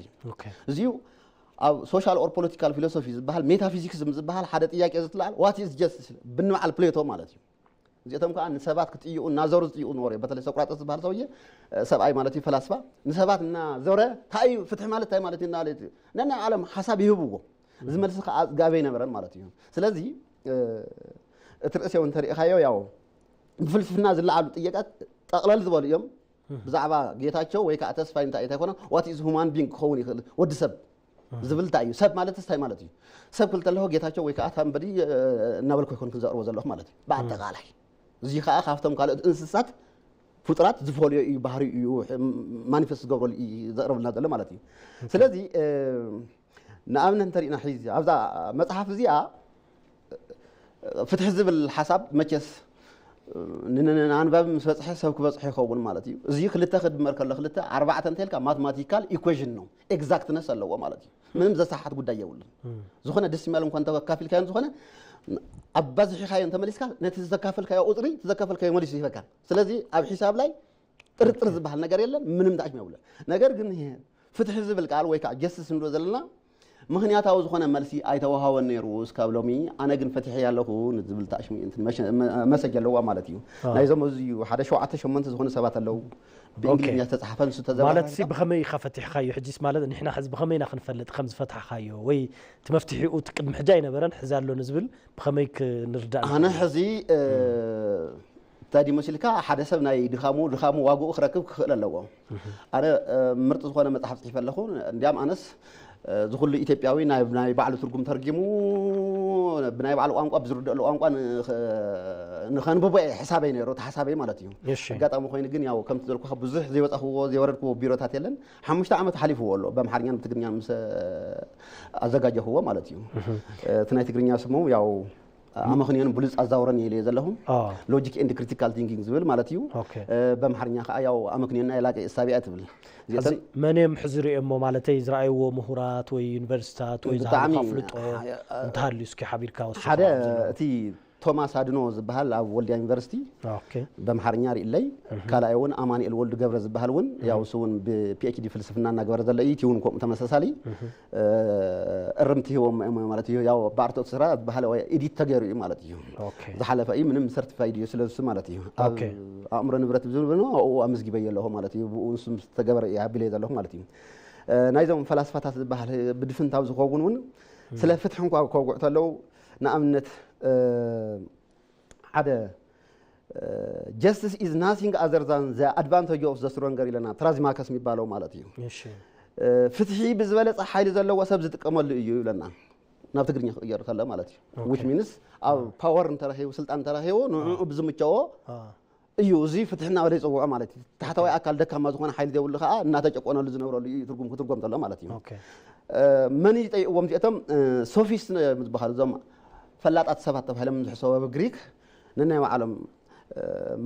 እዚዩ ኣብ ሶሻል ኦር ፖለቲካል ፊሎሶፊ ዝበሃል ሜታፊዚክስ ዝበሃል ሓደ ጥያቄ ዝትለዓል what is justice ብንበዓል ፕሌቶ ማለት እዩ። እዚኣቶም ከዓ ንሰባት ክጥይኡ እናዞሩ ዝጥይኡ ነበሩ። በተለይ ሶቅራጠስ ዝበሃል ሰውዬ ሰብኣይ ማለት እዩ ፈላስፋ ንሰባት እናዞረ እንታይ እዩ ፍትሒ ማለት እንታይ ማለት እዩ እናበለ ነናይ ዓለም ሓሳብ ይህብዎ። እዚ መልሲ ከዓ ኣፅጋቢ ኣይነበረን ማለት እዩ። ስለዚ እቲ ርእሲ እውን እንተሪእኻዮ ያው ብፍልስፍና ዝለዓሉ ጥያቄታት ጠቕለል ዝበሉ እዮም። ብዛዕባ ጌታቸው ወይ ከዓ ተስፋይ እንታይ እንታይ ኮነ what is human being ክኸውን ይኽእል ወዲ ሰብ ዝብል እንታይ እዩ ሰብ ማለት እንታይ ማለት እዩ? ሰብ ክብል ተለኹ ጌታቸው ወይ ከዓ ታምበዲ እናበልኩ ኣይኮንኩን ዘቕርቦ ዘለኹ ማለት እዩ። ብኣጠቓላይ እዚ ከዓ ካብቶም ካልኦት እንስሳት ፍጡራት ዝፈልዮ እዩ ባህሪ እዩ ማኒፌስት ዝገብረሉ እዩ ዘቕርብልና ዘሎ ማለት እዩ። ስለዚ ንኣብነት እንተሪእና ሕዚ ኣብዛ መፅሓፍ እዚኣ ፍትሒ ዝብል ሓሳብ መቸስ ንኣንባቢ ምስ በፅሐ ሰብ ክበፅሖ ይኸውን ማለት እዩ። እዚ ክልተ ክድመር ከሎ ክልተ ኣርባዕተ እንተልካ ማትማቲካል ኢኩዌሽን ነው። ኤግዛክትነስ ኣለዎ ማለት እዩ። ምንም ዘሰሓት ጉዳይ የብሉን። ዝኾነ ደሲማል እንኳን ተካፊልካዮ ዝኾነ ኣባዝሒኻዮ እንተመሊስካ ነቲ ዘካፈልካዮ ቁፅሪ እቲ ዘካፈልካዮ መሊሱ ይህበካ። ስለዚ ኣብ ሒሳብ ላይ ጥርጥር ዝበሃል ነገር የለን። ምንም ዳዕሽም የብሉን። ነገር ግን ፍትሒ ዝብል ቃል ወይ ከዓ ጀስትስ ንብሎ ዘለና ምኽንያታዊ ዝኾነ መልሲ ኣይተዋሃወን ነይሩ እስካብ ሎሚ። ኣነ ግን ፈቲሐያ ኣለኹ ንዝብል ታሽሚ መሰጅ ኣለዋ ማለት እዩ። ናይዞም እዚ ሓደ ሸውዓተ ሸሞንተ ዝኾኑ ሰባት ኣለዉ ብእንግሊዝኛ ዝተፅሓፈ ንሱ ተዘባርበ ማለት ሲ ብኸመይ ኢኻ ፈቲሕካዮ? ሕጂስ ማለት ንሕና ሕዚ ብኸመይ ኢና ክንፈልጥ ከም ዝፈታሕካዮ ወይ እቲ መፍትሒኡ እቲ ቅድሚ ሕጂ ኣይነበረን ሕዚ ኣሎ ንዝብል ብኸመይ ክንርዳእ ኣነ ሕዚ እንታይ ድዩ መሲልካ ሓደ ሰብ ናይ ድኻሙ ድኻሙ ዋግኡ ክረክብ ክኽእል ኣለዎ። ኣነ ምርጥ ዝኾነ መፅሓፍ ፅሒፈ ኣለኹ። እንዲያም ኣነስ እዚ ኩሉ ኢትዮጵያዊ ናይ ናይ ባዕሉ ትርጉም ተርጊሙ ብናይ ባዕሉ ቋንቋ ብዝርደአሉ ቋንቋ ንኸ- ንኸንብቦ እየ ሕሳበይ ነይሩ፣ እቲ ሓሳበይ ማለት እዩ። እሺ። ኣጋጣሚ ኮይኑ ግን ያው ከምቲ ዘልኩኻ ብዙሕ ዘይወፃኽዎ ዘይወረድክዎ ቢሮታት የለን። ሓሙሽተ ዓመት ሓሊፍዎ ኣሎ በኣምሓርኛን ብትግርኛን ምስ ኣዘጋጀኽዎ ማለት እዩ። እቲ ናይ ትግርኛ ስሙ ያው ኣመክንዮን ብሉፅ ኣዛውረን እየ ኢለዮ ዘለኹ። ኦ፣ ሎጂክ ኤንድ ክሪቲካል ቲንኪንግ ዝብል ማለት እዩ። ኦኬ። በኣምሓርኛ ከዓ ያው ኣመክንዮና የላቂ እሳቢያ ትብል። እዚ መን እዮም ሕዚ ሪኦሞ ማለተይ ዝረኣይዎ ምሁራት ወይ ዩኒቨርሲታት ወይ ብጣዕሚ ዝሃብካ ኣፍልጦ እንተሃልዩ እስኪ ሓቢርካ ወስድ ሓደ እቲ ቶማስ ኣድኖ ዝበሃል ኣብ ወልድያ ዩኒቨርሲቲ ኦኬ በምሓርኛ ርእለይ፣ ካልኣይ እውን ኣማኑኤል ወልዱ ገብረ ዝበሃል እውን ያው እሱ እውን ብፒኤችዲ ፍልስፍና እናገበረ ዘሎ እዩ። እቲ እውን ከምኡ ተመሳሳሊ እርምቲ ሂቦም እዮም ማለት እዩ። ያው ብኣርትኦት ስራ ዝበሃል ወይ ኤዲት ተገይሩ እዩ ማለት እዩ። ኦኬ ዝሓለፈ እዩ፣ ምንም ሰርቲፋይድ እዩ ስለሱ ማለት እዩ። ኣብ ኦኬ። ኣእምሮ ንብረት ዝብል ብኖ ኣብኡ ኣመዝጊበዮ ኣለኹ ማለት እዩ። ብኡ ንሱ ዝተገበረ እየ ኣቢለዮ ዘለኹ ማለት እዩ። ናይዞም ፈላስፋታት ዝበሃል ብድፍንታዊ ዝኸውን እውን ስለ ፍትሒ እንኳ ከውግዑ ተለዉ ንኣብነት ሓደ justice is nothing other than the advantage of the stronger ኢለና ትራዚማከስ የሚባለው ማለት እዩ። እሺ ፍትሒ ብዝበለፀ ሓይሊ ዘለዎ ሰብ ዝጥቀመሉ እዩ ይብለና ናብ ትግርኛ ክቅየር ከሎ ማለት እዩ። ኦኬ። Which means ኣብ ፓወር እንተረኺቡ ስልጣን እንተረኺቡ ንዕኡ ብዝምቸዎ አ እዩ እዚ ፍትሒ እናበለ ይፅውዖ ማለት እዩ። ታሕተዋይ ኣካል ደካማ ዝኾነ ሓይሊ ዘይብሉ ከዓ እናተጨቆነሉ ዝነብረሉ እዩ ትርጉም ክትርጎም ተሎ ማለት እዩ። ኦኬ መን እዩ ጠይቅዎም እዚኦም ሶፊስት ዝበሃሉ እዞም ፈላጣት ሰባት ተባሂሎም ዝሕሰቡ ኣብ ግሪክ ነናይ ባዕሎም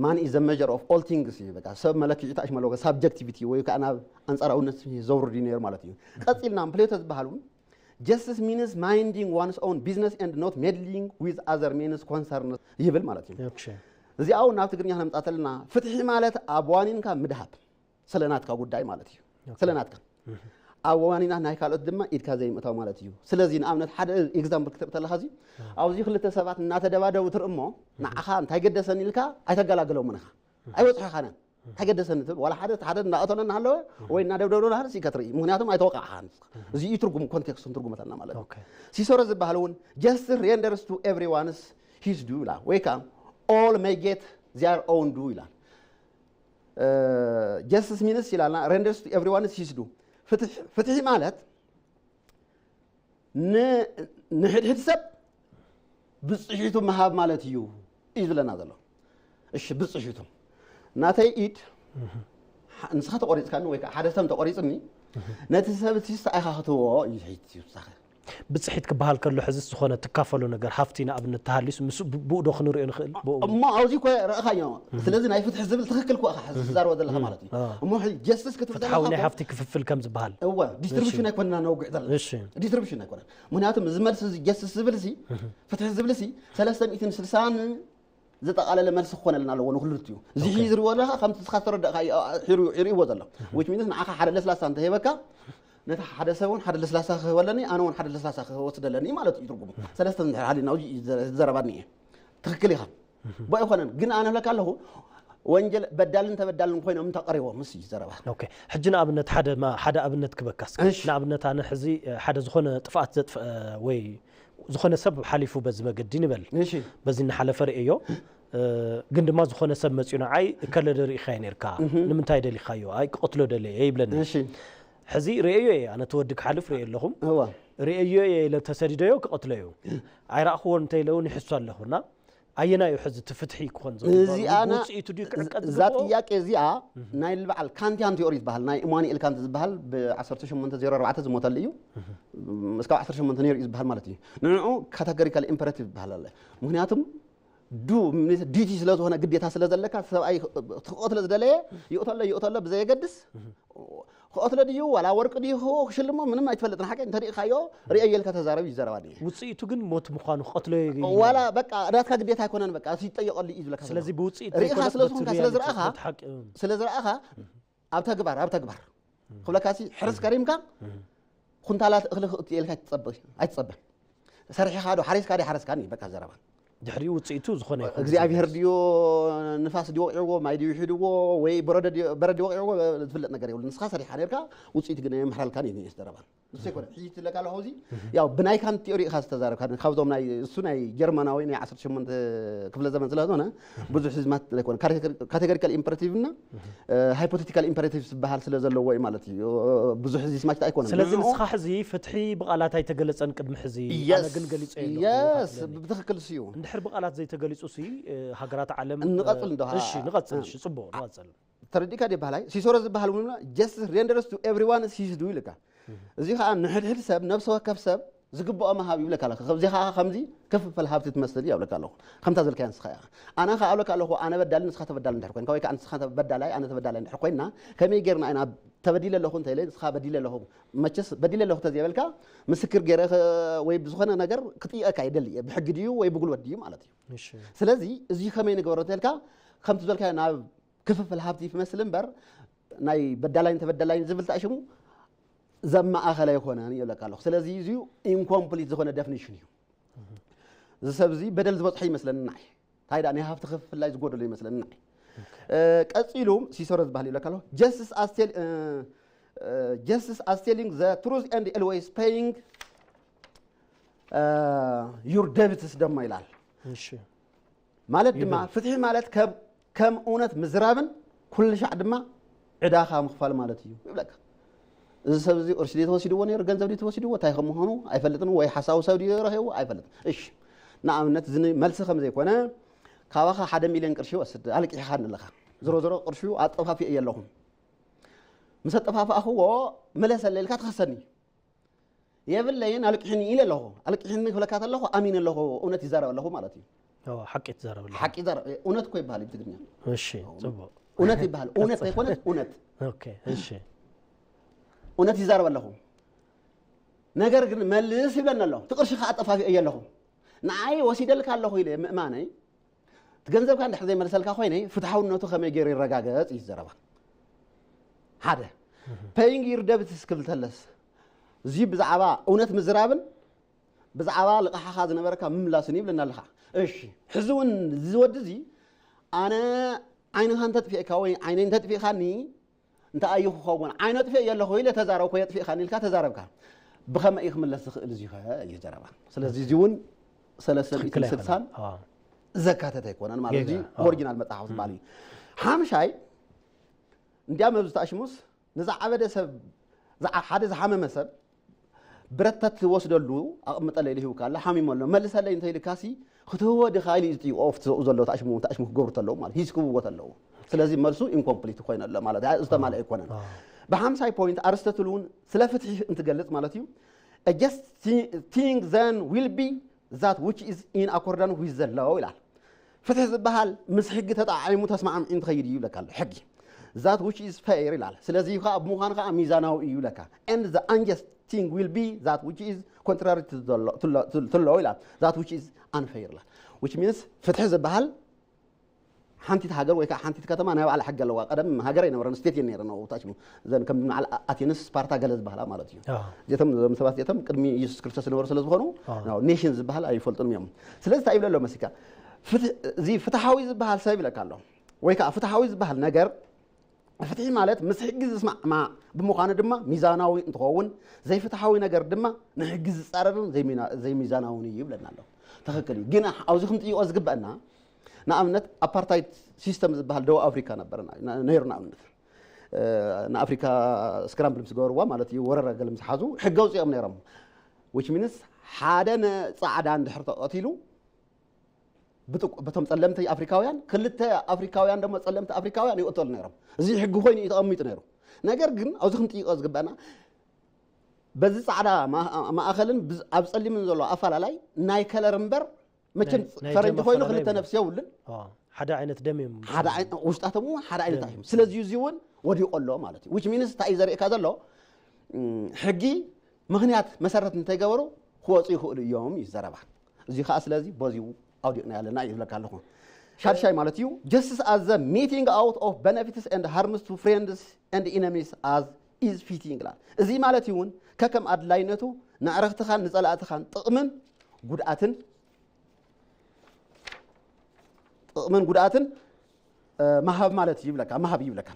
ማን is the measure of all things እዩ። በቃ ሰብ መለክዒ ታሽ መለኮ ሳብጀክቲቪቲ ወይ ከዓ ናብ ኣንፃራውነት ዘውርድ እዩ ነይሩ ማለት እዩ። ቀፂልና ፕሌቶ ዝበሃል እውን justice means minding one's own business and not meddling with other men's concerns ይብል ማለት እዩ። ኦኬ እዚኣ እውን ናብ ትግርኛ ክነምፃ ተለና ፍትሒ ማለት ኣብ ዋኒንካ ምድሃብ ስለ ናትካ ጉዳይ ማለት እዩ። ስለ ናትካ ኣብ ዋኒና ናይ ካልኦት ድማ ኢድካ ዘይምእታው ማለት እዩ። ስለዚ ንኣብነት ሓደ ኤግዛምፕል ክትርኢ ተለካ እዚ ኣብዚ ክልተ ሰባት እናተደባደቡ ትርኢ እሞ ንዓኻ እንታይ ገደሰኒ ኢልካ ኣይተገላግለምን ኢኻ። ኣይበፅሖኻን እዮም። እንታይ ገደሰኒ ትብል ዋላ ሓደ ሓደ እናቐተሎ እናሃለወ ወይ እናደብደብሎ እናሃለስ ኢካ ትርኢ። ምክንያቱም ኣይተወቃዕኻን። እዚ እዩ ትርጉም ኮንቴክስቱን ትርጉመታና ማለት እዩ። ኦኬ ሲሶሮ ዝበሃል እውን justice renders to everyone's his due ይላል ወይ ከዓ all may get their own due ይላል። justice means ይላልና renders to everyone's his due ፍትሒ ማለት ን- ንሕድሕድ ሰብ ብፅሒቱ ምሃብ ማለት እዩ እዩ ዝብለና ዘሎ። እሺ ብፅሒቱ ናተይ ኢድ ሓ- ንስኻ ተቆሪፅካኒ ወይ ከዓ ሓደ ሰብ ተቆሪፅኒ ነቲ ሰብ እቲ ስዓይካ ክትህቦ እዩ ትሕት እዩ ንስኻ። ብፅሒት ክበሃል ከሎ ሕዚ ዝኾነ ትካፈሎ ነገር ሃፍቲ ንኣብነት ተሃልዩስ ምስ ብኡ ዶ ክንሪኦ ንኽእል ብኡ እሞ ኣብዚ ኮ ረእኻዮ። ስለዚ ናይ ፍትሒ ዝብል ትክክል ኮ ኢኻ ዝዛረቦ ዘለካ ማለት እዩ። አ። እሞ ሕዚ ጀስትስ ክትብል ፍትሓዊ ናይ ዘለካ ሃፍቲ ክፍፍል ከም ዝበሃል እወ ዲስትሪቢሽን ኣይኮንና ነውግዕ ዘለና እሺ ዲስትሪቢሽን ኣይኮነን። ምክንያቱም እዚ መልሲ እዚ ጀስትስ ዝብል ሲ ፍትሒ ዝብል ሲ ሰለስተ ሚእትን ስልሳን ዘጠቓለለ መልሲ ክኾነልና ኣለዎ ንክልቲኡ። እዚ ኦኬ። ሕዚ ዝሪዎ ኣለካ ከምቲ ንስኻ ዝተረዳእካ ይሪእዎ ዘሎ። ዊች ሚንስ ንዓኻ ሓደ ለስላሳ እንተሂበካ ነቲ ሓደ ሰብ እውን ሓደ ለስላሳ ክህበለኒ ኣነ እውን ሓደ ለስላሳ ክወስደለኒ ማለት እዩ ትርጉሙ። ሰለስተ እንድሕር ሃሊና ኣብዚ እዩ ዘ- ዘረባ እኒኤ ትክክል ኢኻ። ቦ ኣይኮነን ግን ኣነ ብለካ ኣለኹ ወንጀል በዳልን ተበዳልን ኮይኖም እንተቀሪቦም ምስ እዩ ዘረባ። ኦኬ ሕጂ ንኣብነት ሓደ ማ- ሓደ ኣብነት ክበካ እስኪ እሺ። ንኣብነት ኣነ ሕዚ ሓደ ዝኾነ ጥፍኣት ዘጥፍአ ወይ ዝኾነ ሰብ ሓሊፉ በዚ መገዲ ንበል እሺ በዚ እናሓለፈ ርእዮ እ፣ ግን ድማ ዝኾነ ሰብ መፅኡ ንዓይ እከለ ዶ ርኢኻዮ ነርካ ንምንታይ ደሊኻዮ ኣይ ክቐትሎ ደለየ ይብለኒ እሺ ሕዚ ርእዮ እየ ኣነ ተወዲ ክሓልፍ ርእየ ኣለኹም እዋ ርእዮ እየ ኢለ ተሰዲደዮ ክቐትለዩ ኣይረእኽዎን እንተኢለ እውን ይሕሱ ኣለኹና ኣየናዩ ሕዚ እቲ ፍትሒ ክኾን እዚኣ ና- ውፅኢቱ ድዩ ክዕቀት እዛ ጥያቄ እዚኣ ናይ ልበዓል ካንቲያን ቲዮሪ ዝበሃል ናይ ኢማኑኤል ካንት ዝበሃል ብ1804 ዝሞተሉ እዩ። እስካብ 18 ነይሩ እዩ ዝበሃል ማለት እዩ። ንዕኡ ካታጎሪካል ኢምፐረቲቭ ዝበሃል ኣለ። ምክንያቱም ዱ ዲቲ ስለዝኾነ ግዴታ ስለ ዘለካ ሰብኣይ ክቐትሎ ዝደለየ ይቕተሎ ይቕተሎ ብዘየገድስ ክቐትሎ ድዩ ዋላ ወርቂ ድዩ ክህቦ ክሽልሞ ምንም ኣይትፈልጥን ሓቂ እንተሪእካዮ ርእዮ የልካ ተዛረብ ይዘረባ ድየ ውፅኢቱ ግን ሞት ምዃኑ ክቐትሎ ዋላ በቃ ናትካ ግዴታ ኣይኮነን በቃ ይጠየቀሉ እዩ ዝብለካ ስለዚ ዘለኹ። ብውፅኢት ርኢኻ ዘይኮነ ስለ ዝኾንካ በቲ ስለ ሪያሊቲ ዝረኣኻ በቲ ሓቂ፣ እም። ስለ ዝረኣኻ ኣብ ተግባር ኣብ ተግባር ክብለካ ሲ ሕርስ ከሪምካ ኩንታላት እኽሊ ክእትየልካ ኣይትፀበ ኣይትፀበ ሰሪሕኻ ዶ ሓሪስካ ዶ ሓረስካኒ በቃ ዘረባ ድሕሪኡ ውፅኢቱ ዝኾነ ይኹን እግዚኣብሔር ድዮ ንፋስ ድዮ ወቂዕዎ ማይ ድዮ ሒድዎ ወይ በረዶ ድዮ- በረድ ድዮ ወቂዕዎ ዝፍለጥ ነገር የብሉ ንስኻ ሰሪሕካ ነርካ ውፅኢት ግን የምሕረልካን እዩ ዘረባ እሱ ይኮነ ሕጂ ትለካ ኣለኹ። እዚ ያው ብናይ ካንት ቲዮሪ ኢኻ ዝተዛረብካ፣ ካብዞም ናይ እሱ ናይ ጀርመናዊ ናይ ዓሰርተ ሸሞንተ ክፍለ ዘመን ስለ ዝኾነ ብዙሕ ህዝማት ኣይኮነ። ካቴጎሪካል ኢምፐረቲቭ እና ሃይፖቴቲካል ኢምፐረቲቭ ዝበሃል ስለ ዘለዎ እዩ ማለት እዩ። ብዙሕ ህዝቢ ስማች ኣይኮነ። ስለዚ ንስኻ ሕዚ ፍትሒ ብቓላት ኣይተገለጸን ቅድሚ ሕዚ፣ ኣነ ግን ገሊጸ ኣለኹ። ብትኽክል እዩ። እንድሕር ብቓላት ዘይተገሊጹ ሲ ሃገራት ዓለም ንቐጽል እንዶ እሺ ንቐጽል። እሺ ጽቡቕ ንቐጽል። ተረዲካ ዲ ባህላይ ሲሶሮ ዝበሃል ምንና just renders to everyone his due ይልካ። እዚ ከዓ ንሕድሕድ ሰብ ነብሰ ወከፍ ሰብ ዝግብኦ መሃብ ይብለካ ኣለካ። ከዚ ከዓ ከምዚ ክፍፍል ሃብቲ ትመስል እዩ ኣብለካ ኣለኹ። ከምታ ዘልካያ ንስኻ ኢኻ። ኣነ ከዓ ኣብለካ ኣለኹ ኣነ በዳሊ ንስኻ ተበዳሊ እንድሕር ኮይንካ ወይ ከዓ ንስኻ በዳላይ ኣነ ተበዳላይ እንድሕር ኮይና ከመይ ጌርና ኢና ተበዲለ ኣለኹ እንተኢለ ንስኻ በዲለ ኣለኹ መቸስ በዲለ ኣለኹ ተዘይበልካ ምስክር ገይረ ወይ ብዝኾነ ነገር ክጥይቀካ ይደሊ እየ። ብሕጊ ድዩ ወይ ብጉልበት ድዩ ማለት እዩ። ስለዚ እዚ ከመይ ንገበሮ እንተልካ ከምቲ ዝበልካዮ ናብ ክፍፍል ሃብቲ ይመስል እምበር ናይ በዳላይን ተበዳላይን ዝብል ተኣሽሙ ዘማእኸለ ኣይኮነን ይብለካ ኣለኹ። ስለዚ እዚ ኢንኮምፕሊት ዝኾነ ደፍኒሽን እዩ። እዚ ሰብ እዚ በደል ዝበፅሖ ይመስለኒ ንዓይ። እንታይ ደኣ ናይ ሃብቲ ክፍፍላይ ዝጎደሎ ይመስለኒ ንዓይ። ቀፂሉ ሲሶሮ ዝበሃል ይብለካ ኣለኹ። Justice as tell- justice as telling the truth and always paying your debts ድማ ይላል። ማለት ድማ ፍትሒ ማለት ከም እውነት ምዝራብን ኩሉ ሻዕ ድማ ዕዳኻ ምኽፋል ማለት እዩ ይብለካ። እዚ ሰብ እዚ ቅርሺ ድዩ ተወሲድዎ ነይሩ፣ ገንዘብ ድዩ ተወሲድዎ፣ እንታይ ከም ምዃኑ ኣይፈልጥን፣ ወይ ሓሳዊ ሰብ ድዩ ረኺቡ ኣይፈልጥን። እሺ ንኣብነት እዚ መልሲ ከም ዘይኮነ ካባኻ ሓደ ሚልዮን ቅርሺ ይወስድ ኣልቂሕኻ ኣለኻ። ዝሮ ዝሮ ቅርሺ ኣጠፋፊ እየ ኣለኹ። ምስ ኣጠፋፋእኽዎ መለሰለ ኢልካ ትኸሰኒ። የብለይን ኣልቂሕኒ ኢለ ኣለኹ። ኣልቂሕኒ ክብለካ ተለኹ ኣሚነ ኣለኹ፣ እውነት ይዛረብ ኣለኹ ማለት እዩ። ሓቂ ትዛረብ ኣለኻ። ሓቂ ይዛረብ እውነት እኮ ይበሃል እዩ ብትግርኛ። እሺ ጽቡቅ። እውነት ይበሃል። እውነት ዘይኮነስ እውነት። ኦኬ እሺ። እውነት ይዛረብ ኣለኹ። ነገር ግን መልስ ይብለኒ ኣሎ። እቲ ቅርሺ ከዓ ኣጠፋፊ እየ ኣለኹ። ንዓይ ወሲደልካ ኣለኹ ኢለ ምእማነይ እቲ ገንዘብካ እንድሕር ዘይመልሰልካ ኮይነ ፍትሓውነቱ ከመይ ገይሩ ይረጋገጽ እዩ ዘረባ። ሓደ paying your debts ክብል ተለስ እዚ ብዛዕባ እውነት ምዝራብን ብዛዕባ ልቓሕኻ ዝነበረካ ምምላስን ይብለና ኣለኻ። እሺ ሕዚ እውን እዚ ወዲ እዚ ኣነ ዓይንኻ እንተጥፊእካ ወይ ዓይነይ እንተጥፊእካኒ እንታይ እዩ ክኸውን? ዓይነ ጥፊእ የለኹ ኢለ ተዛረብኮ የጥፊእካኒ ኢልካ ተዛረብካ። ብኸመይ እዩ ክምለስ ዝኽእል እዚኸ እዩ ዘረባ። ስለዚ እዚ እውን ሰለስተ ሚእትን ስልሳን ዘካተተ ኣይኮነን ማለት እዚ ኦሪጂናል መጽሓፍ ዝበሃል እዩ። ሓምሻይ እንዲያ መብዚ ተኣሽሙስ ንዝዓበደ ሰብ ሓደ ዝሓመመ ሰብ ብረት ተትወስደሉ ኣቕምጠለይ ኢሉ ሂብካ ኣሎ ሓሚሙ ኣሎ መልሰለይ እንተኢልካሲ ክትህቦ ዲኻ ኢሉ እዩ ዝጥይቆ ኣብቲ ዘኡ ዘሎ ተኣሽሙ ተኣሽሙ ክገብሩ ተለዉ ማለት ሂዝ ክብዎ ተለዉ። ስለዚ መልሱ ኢንኮምፕሊት ኮይነ ኣሎ ማለት ዝተማልአ ኣይኮነን። ብሓምሳይ ፖይንት ኣርስቶትል እውን ስለ ፍትሒ እንትገልጽ ማለት እዩ just thing then will be that which is in accordance with the law ይላል። ፍትሒ ዝበሃል ምስ ሕጊ ተጣዓዒሙ ተስማዕሚዑ እንትኸይድ እዩ ይብለካ ኣሎ ሕጊ። That which is fair ይላል። ስለዚ ከዓ ብምዃኑ ከዓ ሚዛናዊ እዩ ይብለካ። And the unjust thing will be that which is contrary to the law ይላል። That which is unfair ይላል። Which means ፍትሒ ዝበሃል ሓንቲት ሃገር ወይ ከዓ ሓንቲት ከተማ ናይ ባዕላ ሕጊ ኣለዋ። ቀደም ሃገር ኣይነበረን ስቴት እየን ነይረን ኣብኡ ታች እዘን ከም በዓል ኣቴንስ ስፓርታ ገለ ዝበሃላ ማለት እዩ። እዚኣቶም እዞም ሰባት እዚኣቶም ቅድሚ ኢየሱስ ክርስቶስ ዝነበሩ ስለ ዝኾኑ ኔሽን ዝበሃል ኣይፈልጡን እዮም። ስለዚ እንታይ ይብለ ኣሎ መሲካ እዚ ፍትሓዊ ዝበሃል ሰብ ይብለካ ኣሎ ወይ ከዓ ፍትሓዊ ዝበሃል ነገር ፍትሒ ማለት ምስ ሕጊ ዝስማዕማዕ ብምዃኑ ድማ ሚዛናዊ እንትኸውን ዘይፍትሓዊ ነገር ድማ ንሕጊ ዝፃረርን ዘይሚዛናውን እዩ ይብለና ኣሎ። ትኽክል እዩ። ግን ኣብዚ ክንጥይቆ ዝግበአና ንኣብነት ኣፓርታይድ ሲስተም ዝበሃል ደቡብ ኣፍሪካ ነበር ነይሩ። ንኣብነት ንኣፍሪካ ስክራምብል ምስ ገበርዋ ማለት እዩ ወረራ ገለ ምስ ሓዙ ሕጊ ኣውፂኦም ነይሮም። Which means ሓደ ንፃዕዳ እንድሕር ተቐቲሉ በቶም ፀለምቲ ኣፍሪካውያን ክልተ ኣፍሪካውያን ደሞ ፀለምቲ ኣፍሪካውያን ይቕተሉ ነይሮም። እዚ ሕጊ ኮይኑ እዩ ተቐሚጡ ነይሩ። ነገር ግን ኣብዚ ክንጥይቆ ዝግበአና በዚ ፃዕዳ ማእኸልን ኣብ ፀሊምን ዘሎ ኣፈላላይ ናይ ከለር እምበር መቸም ፈረንጂ ኮይኑ ክልተ ነፍሲ የብሉን። ሓደ ዓይነት ደም እዮም። ውሽጣቶም እውን ሓደ ዓይነት እዮም። ስለዚ እዚ እውን ወዲቆ ኣሎ ማለት እዩ። Which means እንታይ እዩ ዘርእካ ዘሎ ሕጊ ምኽንያት መሰረት እንተይገበሩ ክወፁ ይኽእሉ እዮም እዩ ዘረባ። እዚ ከዓ ስለዚ በዚኡ ኣውዲቕና ኣለና እዩ ዝብለካ ኣለኹ። ሻድሻይ ማለት እዩ justice as the meting out of benefits and harms to friends and enemies as is fitting ይላል። እዚ ማለት እውን ከከም ኣድላይነቱ ንዕረኽትኻን ንፀላእትኻን ጥቕምን ጉድኣትን ጥቕምን ጉድኣትን መሃብ ማለት እዩ ይብለካ። መሃብ ይብለካ።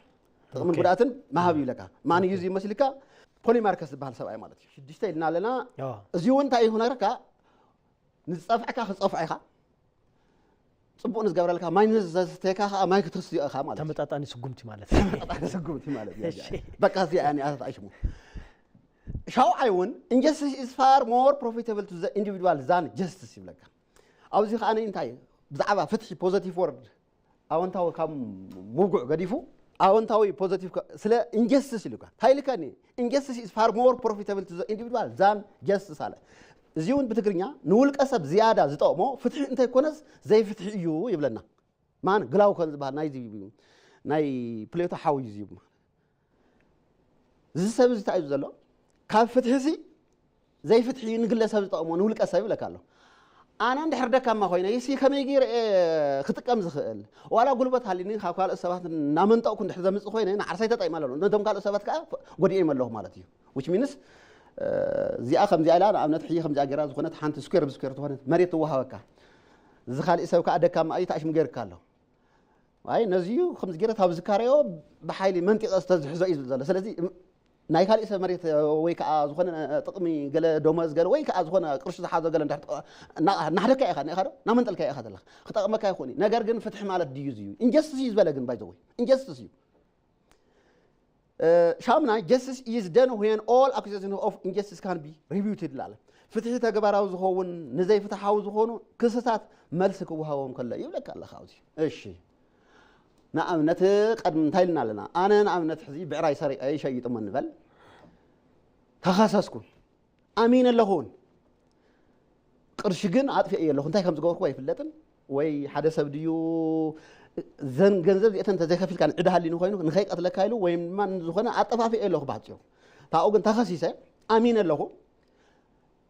ጥቕምን ጉድኣትን መሃብ ይብለካ። ማን እዩ እዚ ይመስልካ? ፖሊማርከስ ዝበሃል ሰብኣይ ማለት እዩ። ሽዱሽተ ኢልና ኣለና። እዚውን እንታይ እዩ ክነግረካ? ንዝጸፍዕካ ክጸፍዖ ኢኻ፣ ጽቡቕ ንዝገብረልካ፣ ማይ ንዘስተካ ከኣ ማይ ክትስትዮ ኢኻ ማለት እዩ። ተመጣጣኒ ስጉምቲ ማለት እዩ። ተመጣጣኒ ስጉምቲ ማለት እዩ። በቃ እዚኣ እያ እዚኣ ሽሙ። ሻውዓይ እውን injustice is far more profitable to the individual than justice ይብለካ። ኣብዚ ከኣ እንታይ ብዛዕባ ፍትሒ positive word ኣወንታዊ ካብ ምጉዕ ገዲፉ ኣወንታዊ positive ስለ injustice ኢሉካ እንታይ ኢልካኒ? Injustice is far more profitable to the individual than justice ኣለ። እዚ እውን ብትግርኛ ንውልቀ ሰብ ዝያዳ ዝጠቕሞ ፍትሒ እንተይኮነስ ዘይፍትሒ እዩ ይብለና። ማን ግላውኮን ዝበሃል ናይ ናይ ፕሌቶ ሓው እዩ። እዚ ሰብ እዚ እንታይ እዩ ዘሎ? ካብ ፍትሒ ሲ ዘይፍትሒ ንግለሰብ ዝጠቕሞ ንውልቀ ሰብ ይብለካ ኣሎ። ኣነ እንድሕር ደካማ ኮይነ ይሲ ከመይ ገይረ እየ ክጥቀም ዝኽእል? ዋላ ጉልበት ሃሊኒ ካብ ካልኦት ሰባት እናመንጠቕኩ እንድሕር ዘምፅእ ኮይነ ንዓርሳይ ተጠቂመ ኣለኹ፣ ነቶም ካልኦት ሰባት ከዓ ጎዲኦም ኣለኹ ማለት እዩ። Which means እዚኣ ከምዚኣ ኢላ ንኣብነት ሕጂ ከምዚኣ ገይራ ዝኾነት ሓንቲ ስኩዌር ብስኩዌር ዝኾነት መሬት ትወሃበካ፣ እዚ ካሊእ ሰብ ከዓ ደካማ እዩ ተኣሽሙ ገይርካ ኣሎ። ኣይ ነዚዩ ከምዚ ገይረ ካብ ዝካረዮ ብሓይሊ መንጢቐ ዝተዝሕዞ እዩ ዝብል ዘሎ። ስለዚ ናይ ካሊእ ሰብ መሬት ወይ ከዓ ዝኾነ ጥቕሚ ገለ ደሞዝ ገለ ወይ ከዓ ዝኾነ ቅርሺ ዝሓዞ ገለ እንድሕር እናሕደካ ኢኻ ኒኻ ዶ እናመንጠልካ ኢኻ ዘለኻ ክጠቕመካ ይኾን እዩ። ነገር ግን ፍትሒ ማለት ድዩ ዝዩ ኢንጀስትስ እዩ ዝበለ ግን ባይዘወይ ኢንጀስትስ እዩ። ሻምናይ justice is done when all accusations of injustice can be rebutted ላለ ፍትሒ ተግባራዊ ዝኸውን ንዘይፍትሓዊ ዝኾኑ ክስታት መልሲ ክወሃቦም ከሎ ይብለካ ኣለካ ኣብዚ። እሺ ንኣብነት ቀድሚ እንታይ ኢልና ኣለና? ኣነ ንኣብነት ሕዚ ብዕራይ ሰሪቀ ይሸይጥ እሞ ንበል ተኸሰስኩ ኣሚነ ኣለኹ እውን ቅርሺ ግን ኣጥፊኤዮ ኣለኹ እንታይ ከም ዝገበርኩ ኣይፍለጥን ወይ ሓደ ሰብ ድዩ ዘን ገንዘብ እዚአተን እንተዘይከፊልካ ዕዳ ሃሊኒ ኮይኑ ንኸይቀትለካ ኢሉ ወይም ድማ ዝኾነ ኣጠፋፊኤ ኣለኹ ባጭሩ ታብኡ ግን ተኸሲሰ ኣሚነ ኣለኹ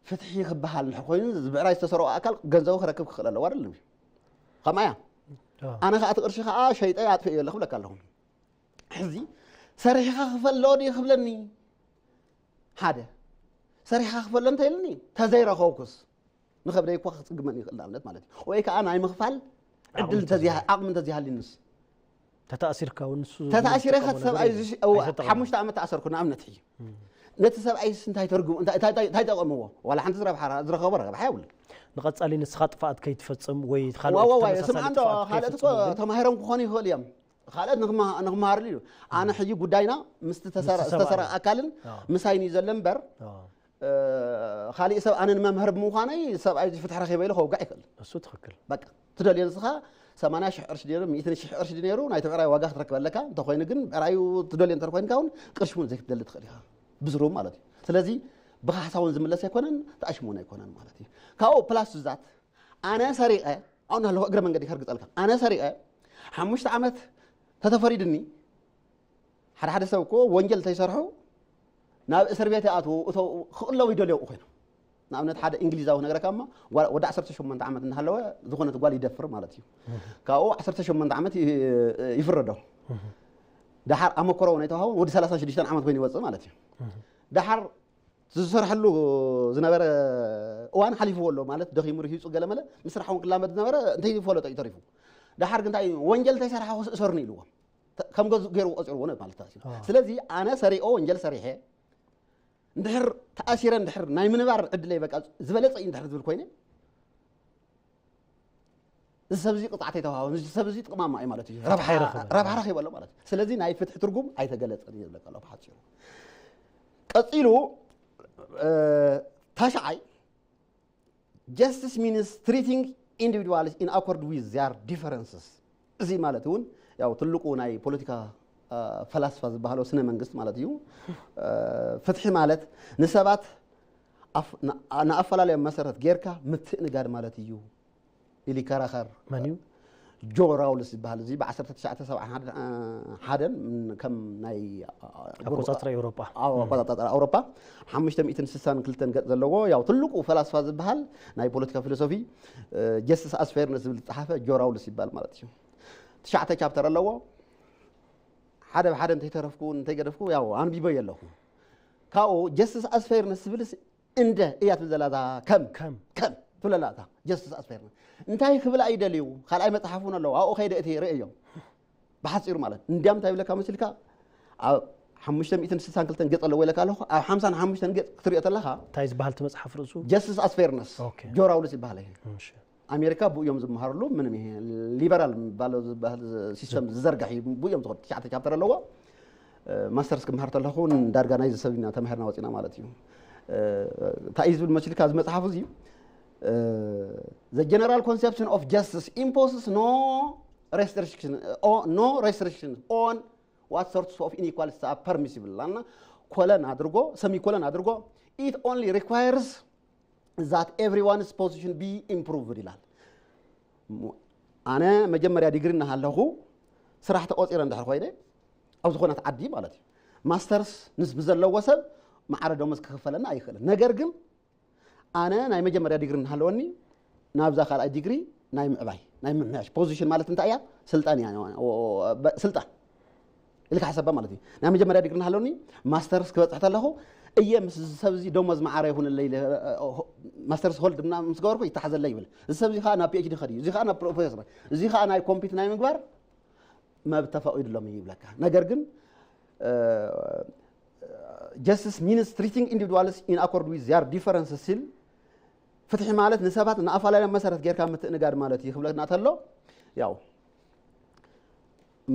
ፍትሒ ክበሃል እንድሕር ኮይኑ ብዕራይ ዝተሰርኦ ኣካል ገንዘቡ ክረክብ ክኽእል ኣለዎ ኣይደለም ከምኣ እያ ኣነ ከዓ እቲ ቅርሺ ከዓ ሸይጠ ኣጥፊኤዮ ኣለኹ ብለካ ኣለኹ ሕዚ ሰሪሕኻ ክፈሎ ድዩ ክብለኒ ሓደ ሰሪሕኻ ክፈሎ እንተኢልኒ ተዘይረኸብኩስ ንኸብደይ እኳ ክፅግመኒ ይኽእል ንኣብነት ማለት እዩ ወይ ከዓ ናይ ምኽፋል ዕድል ዓቕሚ እንተዚሃ- እንተዘይሃ- ዓቕሚ እንተዚሃልንስ ተታእሲርካ እውን ንሱ ተታእሲረ ዝጥቀሞ ከት ነገር ሰብኣይ የለን። እዚ- እዋ፣ ኣይተጠቐመን። ሓሙሽተ ዓመት ተኣሰርኩ ንኣብነት ሕጂ ነቲ ሰብኣይስ እንታይ ተርጉሙ እንታይ- እንታይ እንታይ- እንታይ ጠቐምዎ ዋላ ሓንቲ ዝረብሓ ዝረኸቦ ረብሓ የብሉ ንቐጻሊ ንስኻ ጥፍኣት ከይትፈጽም ወይ ካልኦት ዋዋዋ ተመሳሳሊ ስምዓ እንዶ ጥፍኣት ካልኦት እኮ ከይፍጽሙ ግን ተማሂሮም ክኾኑ ይኽእል እዮም ካልኦት ንክማ- ንክመሃርሉ እዩ ኣነ ሕጂ ጉዳይና ምስ ዝተሰረ- ምስቲ ሰብኣይ ዝተሰረ እዩ። ኣካልን ኣዎ። ምሳይን እዩ ዘሎ እምበር ኣዎ። እ፣ ካሊእ ሰብ ኣነ ንመምህር ብምዃነይ ሰብኣይ እዚ ፍትሒ ረኺበ ኢሉ ከውጋዕ ይኽእል እሱ ትኽክል በቃ ትደልዮ ንስኻ ሰማንያ ሽሕ ቅርሺ ድዩ ነይሩ ሚእትን ሽሕ ቅርሺ ድዩ ነይሩ ናይ ትዕራይ ዋጋ ክትረክበለካ እንተኮይኑ ግን ብዕራዩ ትደልዮ እንተር ኮይንካ እውን ቅርሺ እውን ዘይክትደሊ ትኽእል ኢኻ ብዝሩ ማለት እዩ ስለዚ ብካሕሳ እውን ዝምለስ ኣይኮነን ተኣሽሙ እውን ኣይኮነን ማለት እዩ ካብኡ ፕላስ ዛት ኣነ ሰሪቐ ኣሁን ኣለኹ እግረ መንገዲ ከርግፀልካ ኣነ ሰሪቐ ሓሙሽተ ዓመት ተተፈሪድኒ ሓደ ሓደ ሰብ እኮ ወንጀል እንተይሰርሑ ናብ እስር ቤት ይኣትዉ እቶ ክቕለቡ ይደልዩ ኣብኡ ኮይኖም ንኣብነት ሓደ እንግሊዛዊ ክነግረካ እማ ጓል- ወዲ ዓሰርተ ሸሞንተ ዓመት እናሃለወ ዝኾነት ጓል ይደፍር ማለት እዩ ካብኡ ዓሰርተ ሸሞንተ ዓመት ይ- ይፍረዶ ደሓር ኣመክሮ እውን ኣይተዋሃቦን ወዲ ሰላሳን ሽዱሽተን ዓመት ኮይኑ ይወፅእ ማለት እዩ ደሓር ዝሰርሐሉ ዝነበረ እዋን ሓሊፍዎ ኣሎ ማለት ደኺሙ ርሂፁ ገለመለ ምስ ስራሕ እውን ክላመድ ዝነበረ እንተይፈለጦ እዩ ተሪፉ ደሓር ግን እንታይ እዩ ወንጀል እንተይሰርሓ ክስእሰሩኒ ኢልዎም ከም ገዝኡ ገይሩ ቆፂርዎ ማለት እዩ ስለዚ ኣነ ሰሪኦ ወንጀል ሰሪሐ እንድሕር ተኣሲረ እንድሕር ናይ ምንባር ዕድለይ በቃ ዝበለፀ እዩ እንድሕር ዝብል ኮይነ እዚ ሰብ እዚ ቅፅዓት ኣይተዋሃቦን እዚ ሰብ እዚ ጥቕማማ እዩ ማለት እዩ ረብሓ ረኺበ ኣሎ ማለት እዩ ስለዚ ናይ ፍትሒ ትርጉም ኣይተገለፀን እዩ ዝብለካ ኣሎ ብሓፂሩ ቀፂሉ ታሽዓይ justice means treating individuals in accord with their differences እዚ ማለት እውን ያው ትልቁ ናይ ፖለቲካ ፈላስፋ ዝበሃለው ስነ መንግስት ማለት እዩ ፍትሒ ማለት ንሰባት ንኣፈላለዮም መሰረት ጌርካ ምትእንጋድ ማለት እዩ ኢሉ ይከራኸር መን እዩ ጆ ራውልስ ዝበሃል እዚ ብ1971 ከም ናይ ኣቆጻጽራ ኤውሮጳ ኣቆጻጽራ ኣውሮጳ 562 ገጽ ዘለዎ ያው ትልቁ ፈላስፋ ዝበሃል ናይ ፖለቲካ ፊሎሶፊ ጀስትስ ኣስፌርነስ ዝብል ዝጸሓፈ ጆ ራውልስ ይበሃል ማለት እዩ ትሽዓተ ቻፕተር ኣለዎ ሓደ ብሓደ እንተይተረፍኩ እንተይገደፍኩ ያው ኣንቢቦ ኣለኹ ካብኡ ጀስትስ ኣስፌርነስ ዝብልስ እንደ እያ ትብል ዘላ እዛ ከም ከም ከም ትብል ኣላ እታ ጀስትስ ኣስፌርና እንታይ ክብል ኣይደልዩ ካልኣይ መፅሓፍ እውን ኣለዎ ኣብኡ ከይደ እቲ ርእዮም ብሓፂሩ ማለት እንዲያም እንታይ ይብለካ መሲልካ ኣብ ሓሙሽተ ሚእትን ስሳን ክልተን ገጽ ኣለዎ ኢለካ ኣለኹ። ኣብ ሓምሳን ሓሙሽተን ገጽ ክትሪኦ ተለኻ እንታይ ዝበሃል እቲ መጽሓፍ ርእሱ? Justice as Fairness፣ ኦኬ። ጆ ራውልስ ይበሃል። እሺ። ኣሜሪካ ብኡ እዮም ዝመሃርሉ። ምንም ይሄ ሊበራል የሚባለው ዝበሃል ሲስተም ዝዘርጋሕ እዩ። ብኡ እዮም ዝኾኑ። ትሽዓተ ቻፕተር ኣለዎ። ማስተርስ ክመሃር ተለኹ ዳርጋ ናይ ሰብ ኢና ተማሂርና ወፂና ማለት እዩ። እንታይ እዩ ዝብል መሲልካ እዚ መፅሓፍ እዚ? The general conception of justice imposes no restriction, no restriction on what sorts of inequalities are permissible እና ኮለን አድርጎ ሰሚኮለን አድርጎ it only requires that everyone's position be improved ይላል። ኣነ መጀመርያ ዲግሪ እናሃለኹ ስራሕ ተቆፂረ እንድሕር ኮይነ ኣብ ዝኾነት ዓዲ ማለት እዩ ማስተርስ ንስ ብዘለዎ ሰብ ማዕረ ደሞዝ ክኽፈለና ኣይኽእልን። ነገር ግን ኣነ ናይ መጀመርያ ዲግሪ እናሃለወኒ ናብዛ ካልኣይ ዲግሪ ናይ ምዕባይ ናይ ምምሕያሽ ፖዚሽን ማለት እንታይ እያ? ስልጣን እያ። ስልጣን ኢልካ ሓሰባ ማለት እዩ። ናይ መጀመርያ ዲግሪ እናሃለወኒ ማስተርስ ክበፅሕ ተለኹ እየ ምስ እዚ ሰብ እዚ ደሞዝ ማዕረ ይኹንለይ ኢለ፣ ማስተርስ ሆልድ ምናምን ምስ ገበርኩ ይተሓዘለይ ይብል። እዚ ሰብ እዚ ከዓ ናብ ፒኤችዲ ከድዩ፣ እዚ ከዓ ናብ ፕሮፌሰር፣ እዚ ከዓ ናይ ኮምፒት ናይ ምግባር መብት ተፈቒዱሎም እዩ ይብለካ። ነገር ግን justice means treating individuals in accord with their differences ሲል ፍትሒ ማለት ንሰባት ንኣፈላለየ መሰረት ጌርካ ምትእንጋድ ማለት እዩ ክብለና ተሎ ያው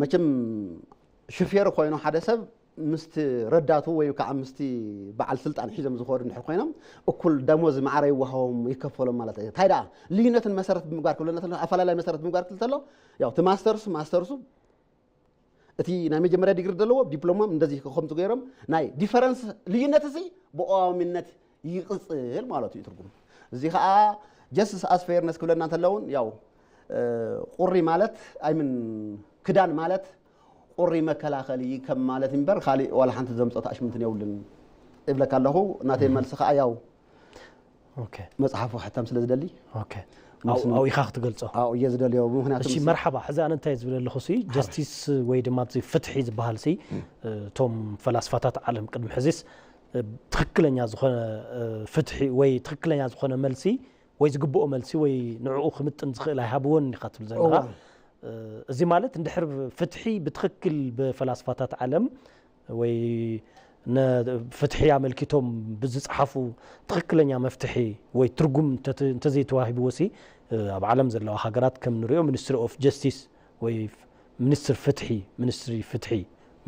መቸም ሽፌር ኮይኑ ሓደ ሰብ ምስቲ ረዳቱ ወይ ከዓ ምስቲ በዓል ስልጣን ሒዞም ዝኸዱ እንድሕር ኮይኖም እኩል ደሞዝ ማዕረ ይወሃቦም ይከፈሎም ማለት እዩ። እንታይ ደኣ ልዩነትን መሰረት ብምግባር ክብለና ተሎ ኣፈላለይ መሰረት ብምግባር ክብል ተሎ ያው እቲ ማስተርሱ ማስተርሱ እቲ ናይ መጀመርያ ዲግሪ ዘለዎ ዲፕሎማ እንደዚህ ከምቲ ገይሮም ናይ ዲፈረንስ ልዩነት እዚ ብቀዋሚነት ይቕፅል ማለት እዩ ትርጉም። እዚ ከዓ justice as fairness ክብለና እንተለውን ያው ቁሪ ማለት ኣይምን ክዳን ማለት ቁሪ መከላኸሊ ከም ማለት እምበር ካሊእ ዋላ ሓንቲ ዘምፀኦ ኣሽምንትን የብሉን እብለካ ኣለኹ። ናተይ መልሲ ከዓ ያው ኦኬ መፅሓፉ ሕታም ስለ ዝደሊ ኦኬ። ኣብኡ ኢኻ ክትገልጾ። ኣብኡ እየ ዝደልዮ። ምክንያቱ እሺ መርሓባ። ሕዚ ኣነ እንታይ ዝብል ኣለኹ ሲ ጀስቲስ ወይ ድማ እዚ ፍትሒ ዝበሃል ሲ እቶም ፈላስፋታት ዓለም ቅድሚ ሕዚስ ትክክለኛ ዝኾነ ፍትሒ ወይ ትክክለኛ ዝኾነ መልሲ ወይ ዝግብኦ መልሲ ወይ ንዕኡ ክምጥን ዝኽእል ኣይሃብዎን ኢኻ ትብል ዘለኻ። እዚ ማለት እንድሕር ፍትሒ ብትኽክል ብፈላስፋታት ዓለም ወይ ፍትሒ ኣመልኪቶም ብዝፅሓፉ ትኽክለኛ መፍትሒ ወይ ትርጉም እንተዘይተዋሂብዎ ሲ ኣብ ዓለም ዘለዋ ሃገራት ከም ንሪኦ ሚኒስትሪ ኦፍ ጀስቲስ ወይ ሚኒስትር ፍትሒ ሚኒስትሪ ፍትሒ